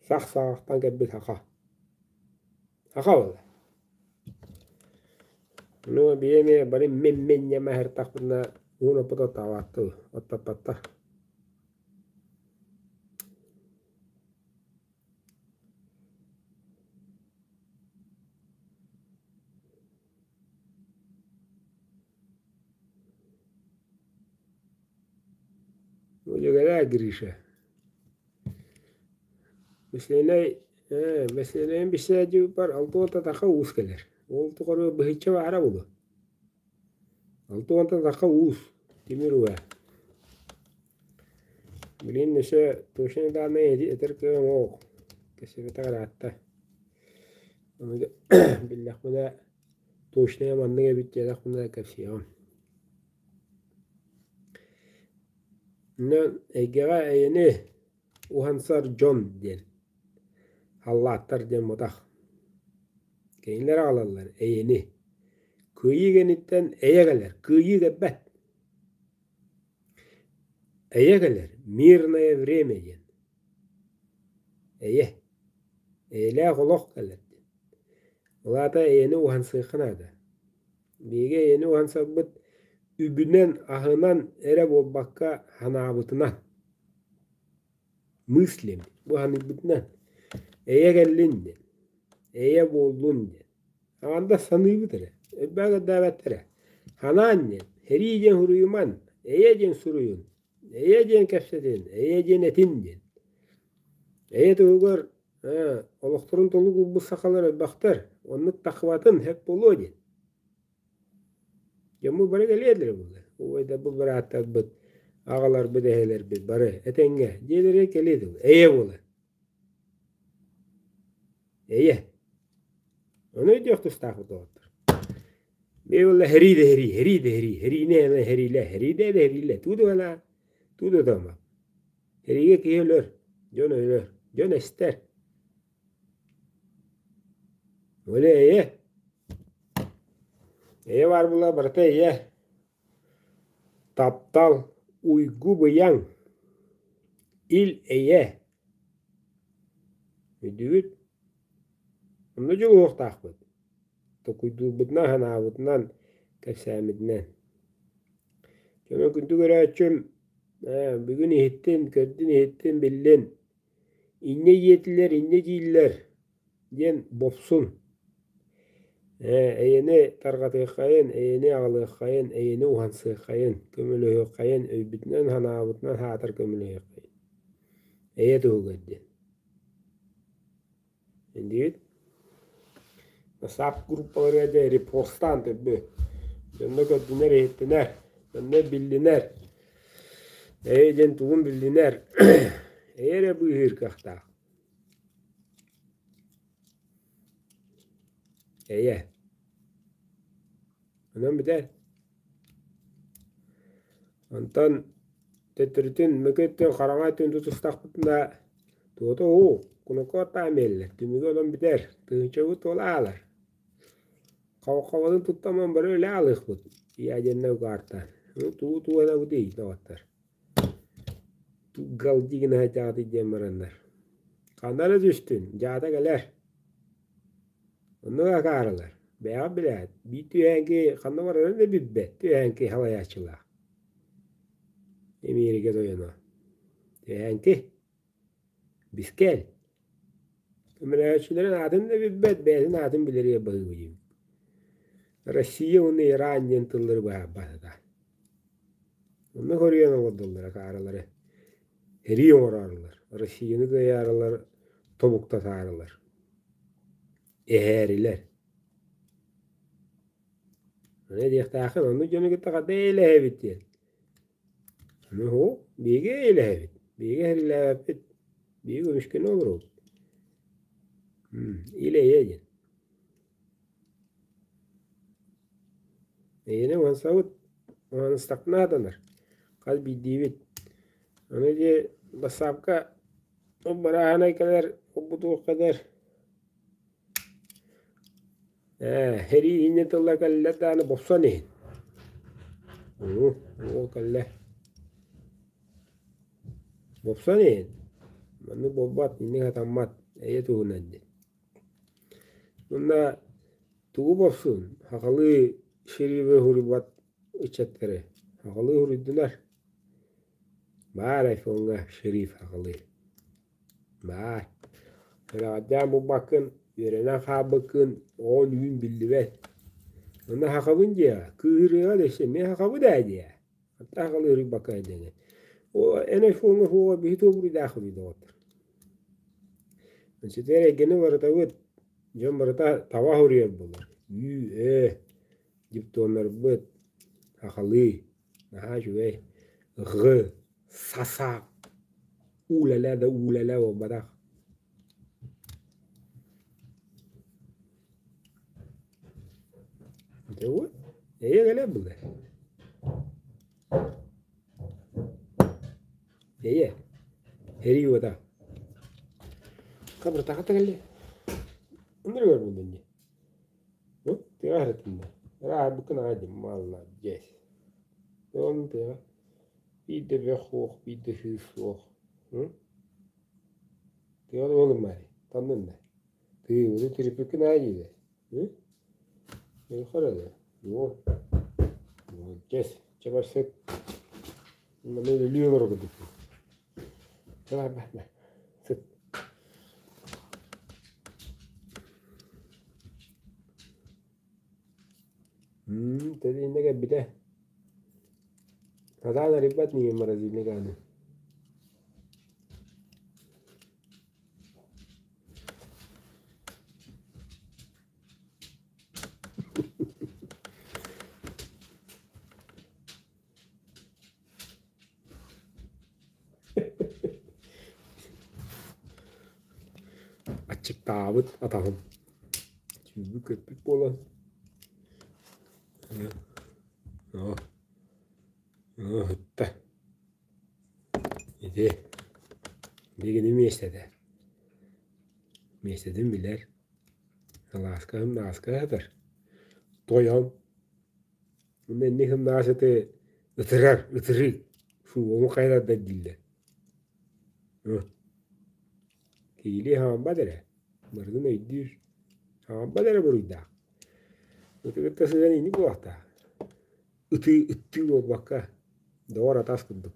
Сах саҕахтан кэлбит саха. Саха буолла. Ну, биһи эмиэ бары мин-мин ньэмэ аһыртахпытына уун оппут оттообаттыы, оттоппоттор. Удьугэрээ Гриша. Бэсиэлэй ээ, бэсиэлэйин бисээдьибиппэр 60 таха уус кэлэр. Ол тухары быһычча баара буолуо. 60 таха уус, тимир уга. Билигин өссө точнай дааннай этэр кыаҕым суох, кэпсэппэтэх ыраатта. Ону биллэхпинэ точнайа маннык эбит диэтэхпинэ кэпсиэҕим. Онон эйгэҕэ эйэни уһансар дьон диэн, халлааттар диэн мутах. Кинилэр аҕалаллар эйэни. Кыайыы кэнниттэн эйэ кэлэр, кыайыы кэлбэт. Эйэ кэлэр, мирное время диэн. Эйэ. Эйэлээх олох кэлэр диэн. Ол аата эйэни уһансыахха наада. Биһиги эйэни уһансарбыт үбүнэн, аһынан эрэ буолбакка, санаабытынан. Мыслим, бу саныырбытынан. Эйэ кэллин диэн. Эйэ буоллун диэн. Аҥардас саныыбыт эрэ, элбэҕи көрдөөбөттөр эрэ. Ханаан диэн, сэрии диэн суруйуман, эйэ диэн суруйун, эйэ диэн кэпсэтин, эйэ диэн этин диэн. Эйэ туһугар олохторун толук уурбут сахалар элбэхтэр, оннук тахыбатын сөп буолуо диэн. Дьоммут бары кэлиэ этилэр буолла. Убайдарбыт, бырааттарбыт, аҕаларбыт, эһэлэрбит бары этэҥҥэ дьиэлэригэр кэлиэ этилэр. Эйэ буолар. Эйэ. Ону өйдүөх тустаахпыт доҕоттор. Бэйэ буолла һэрии да һэрии, һэрии да һэрии, һэриини эмэ һэриилэ, һэриидэ да һэриилэ, туу да гына, туу да тама. Һэриигэ киһи өлөр, дьон өлөр, дьон эстэр. Ол эйэ. Эйэ баар буолла барыта эйэ. Таптал, уйгу-быйаҥ, ил-эйэ. Өйдүүгүт? Онно дьулуһуохтаахпыт. Толкуйдуурбутунан, санаабытынан, кэпсээммитинэн. Дьоно күндү көрөөччүм, бүгүн иһиттин, көрдүн, иһиттин, биллин. Инньэ диэтилэр, инньэ дииллэр диэн бопсун. Эйэни тарҕатыаххайын, эйэни аҕалыаххайын, эйэни уһансыаххайын, көмөлөһүөххэйин, өйбүтүнэн, санаабытынан саатар көмөлөһүөххэйин. Эйэ туһугар диэн. Диибит. Сап группаларыгар дьэ репостаан төрдү. Дьонно көрдүнэр, иһиттинэр, дьонно биллинэр. Эйэ диэн тугун биллинэр. Эйэ эрэ быыһыыр кыахтаах. Эйэ. Онон бүтэр. Онтон төттөрүтүн мөкү өттүн хараҥа өттүн тутустахпытына туота уу, кунукуоттаан биэрэллэр, түмүгэ онон бүтэр, тыһыынчабыт туола аалар. Хабаххабытын туттаммын бары үлэ аалыахпыт, ядернай угаартаан. Тугу туһанабытый, доҕоттор? Галдии гына сылдьаҕытый диэн бараннар. Ханна эрэ түстүн, дьаата кэлэр. Оннук акаарылар. Бэйэҕит билээт, биир түһээнки ханна барарын да билбэт түһээнки салайааччылаах. Эмиэрикэ тойоно. Түһээнки. Бискэл. Көмөлөһөөччүлэрин аатын да билбэт, бэйэтин аатын билэригэр баһыыбыт диибит. Россия уонна Иран диэн тыллары быһаарбат этэ. Онно хоруйан олордоллор акаарылары. Эрии оҥороорулар, Россияны кыайаарылар, тобуктатаарылар. Эһээрилэр. Аны диэхтээххин, оннук дьону кытта хата эйэлэһэбит диэн. Аны һуу, биһиги эйэлэһэбит, биһиги эһэрилээбэппит, биһиги көмүскэнэ олоробут. Ил-эйэ диэн. Эйэни уһансабыт, уһаныстахпына сатанар, хас биирдиибит. Аны дии бассаапка ол барааһынай кэлэр, ол-бу кэлэр. Ээ, сэрии инньэ тыллар кэллилэр даҕаны бопсон иһин. Уу, ол кэллэ. Бопсон иһин. Маннык буолбат, инник сатаммат, эйэ туһунан диэн. Уонна тугу бопсун, сахалыы шерифи суруйбат ыччаттары сахалыы суруйдунар. Баар айфоҥҥа шериф сахалыы. Баар. Сүрэҕэлдьээн булбаккын, үөрэнэн хаалбыккын, оҕон үүн биллибэт. Онно сахабын диэҕэ, кыыһырыаҕа да өссө эмиэ сахабыт ээ диэ. Ханта сахалыы ыруйбакка дэнэ. Оо, эн айфоҥҥа суоҕа биһи туох буруйдаахпытый доҕоттор. Ситэр эйгэни уларытабыт, дьон барыта таба суруйар буолар. Үү, ээ, диптоннарбыт, сахалыы, наһаа үчүгэй, ҕ, саса, уулэлэ да уулэлэ буолбатах. Дьэ вот, эйэ кэлэр былыр. Эйэ, эрий уота. Хабыртаха кэлли. Ынырыгар булдун дии. Тыа аһарытынна. Ырааһырбыккын аҕай дии, маладьыас. Ол тыаҕа биир да бөх суох, биир да сыыс суох. Тыаҕа да буолумаары, таннынна. Тыыбыты тириппиккин аҕай дииллэр. Өйхөр Вот. Молодец. Чэ барсык. Маны өлүү олорор курдукпун. Давай, бар, бар. Сыт. Тэрииннэ кэлбитэ. Сатаан арыйбат миигин морозильник ааны. Аччыктаабыт атаҕым. Сүүрбүт-көппүт буолан. Оо, ыһытта. Ити билигини миэстэтэ. Миэстэтин билэр. Алааска ымнааска сытар. Тойон. Инник ымнаас ыты ытырар, ытырыы. Фу, ону хайалардар дииллэр. Киһилии хаампат эрэ, барытын өйдүүр. Хаампат эрэ буруйдаах. Ыты кытта сыһыан инник буолуохтаах. Ытыы, ыттыы буолбакка, доҕор атас курдук.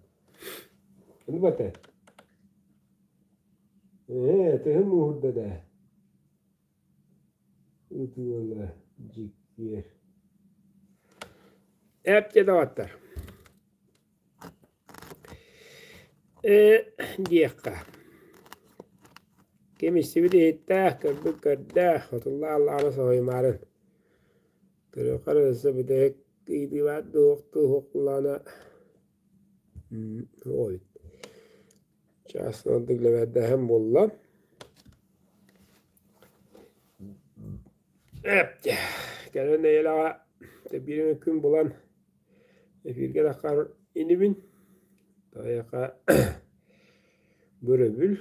Ону бата. Ээ, тыһым мууһурда да. Ытыала дьиккиэр. Эп диэ доҕоттор. Ээ диэххэ, ким истибит иһиттээх, көрбүт көрдөөх, отуллаах аллаҕына соһуйумаарын. Көрүөххэ эрэ өссө бүтэһик ыйытыылаах дуоһуктуу уһуктуллаҕына ой чаас ордук лэбээрдээһин буолла. Эп кэлэн нэдиэлэҕэ биир эмэ күн булан Эфиргэ таххар инибин, тайаха бөрөбүл,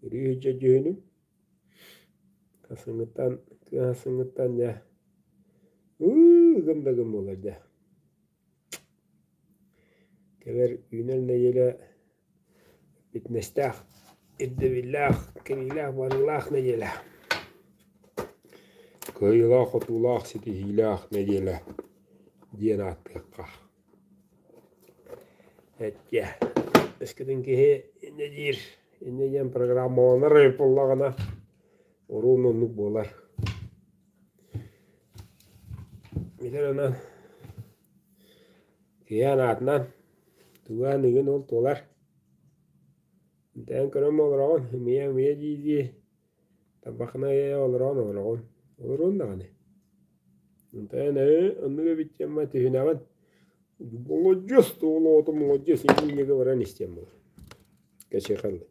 өрүү сылдьар дьүһүнүм. Сарсыҥҥыттан, кыа сарсыҥҥыттан дьэ, ыы ыгым да ыгым буолар дьэ. Кэлэр үүнэр нэдиэлэ Фитнестээх, ирдэбиллээх, кэриилээх-барыылаах нэдиэлэ. Кыайыылаах-хотуулаах, ситиһиилээх нэдиэлэ диэн ааттыахха. Эттиэ, өскөтүн киһи инньэ диир, инньэ диэн программаланар эбит буоллаҕына, уруун оннук буолар. Билэр онон Киһи анаатынан тугу аныгын ол туолар. Дээн көрөн олороҕун, ымыйа-ымыйа дии-дии табахына олороҕун олороҕун. Олоруон даҕаны. Онтон ээ оннук эбит диэн түһүнэҕин. Молодец, туолоотум молодец, инники баран истиэм буолар. Кэчиэхэ дылы.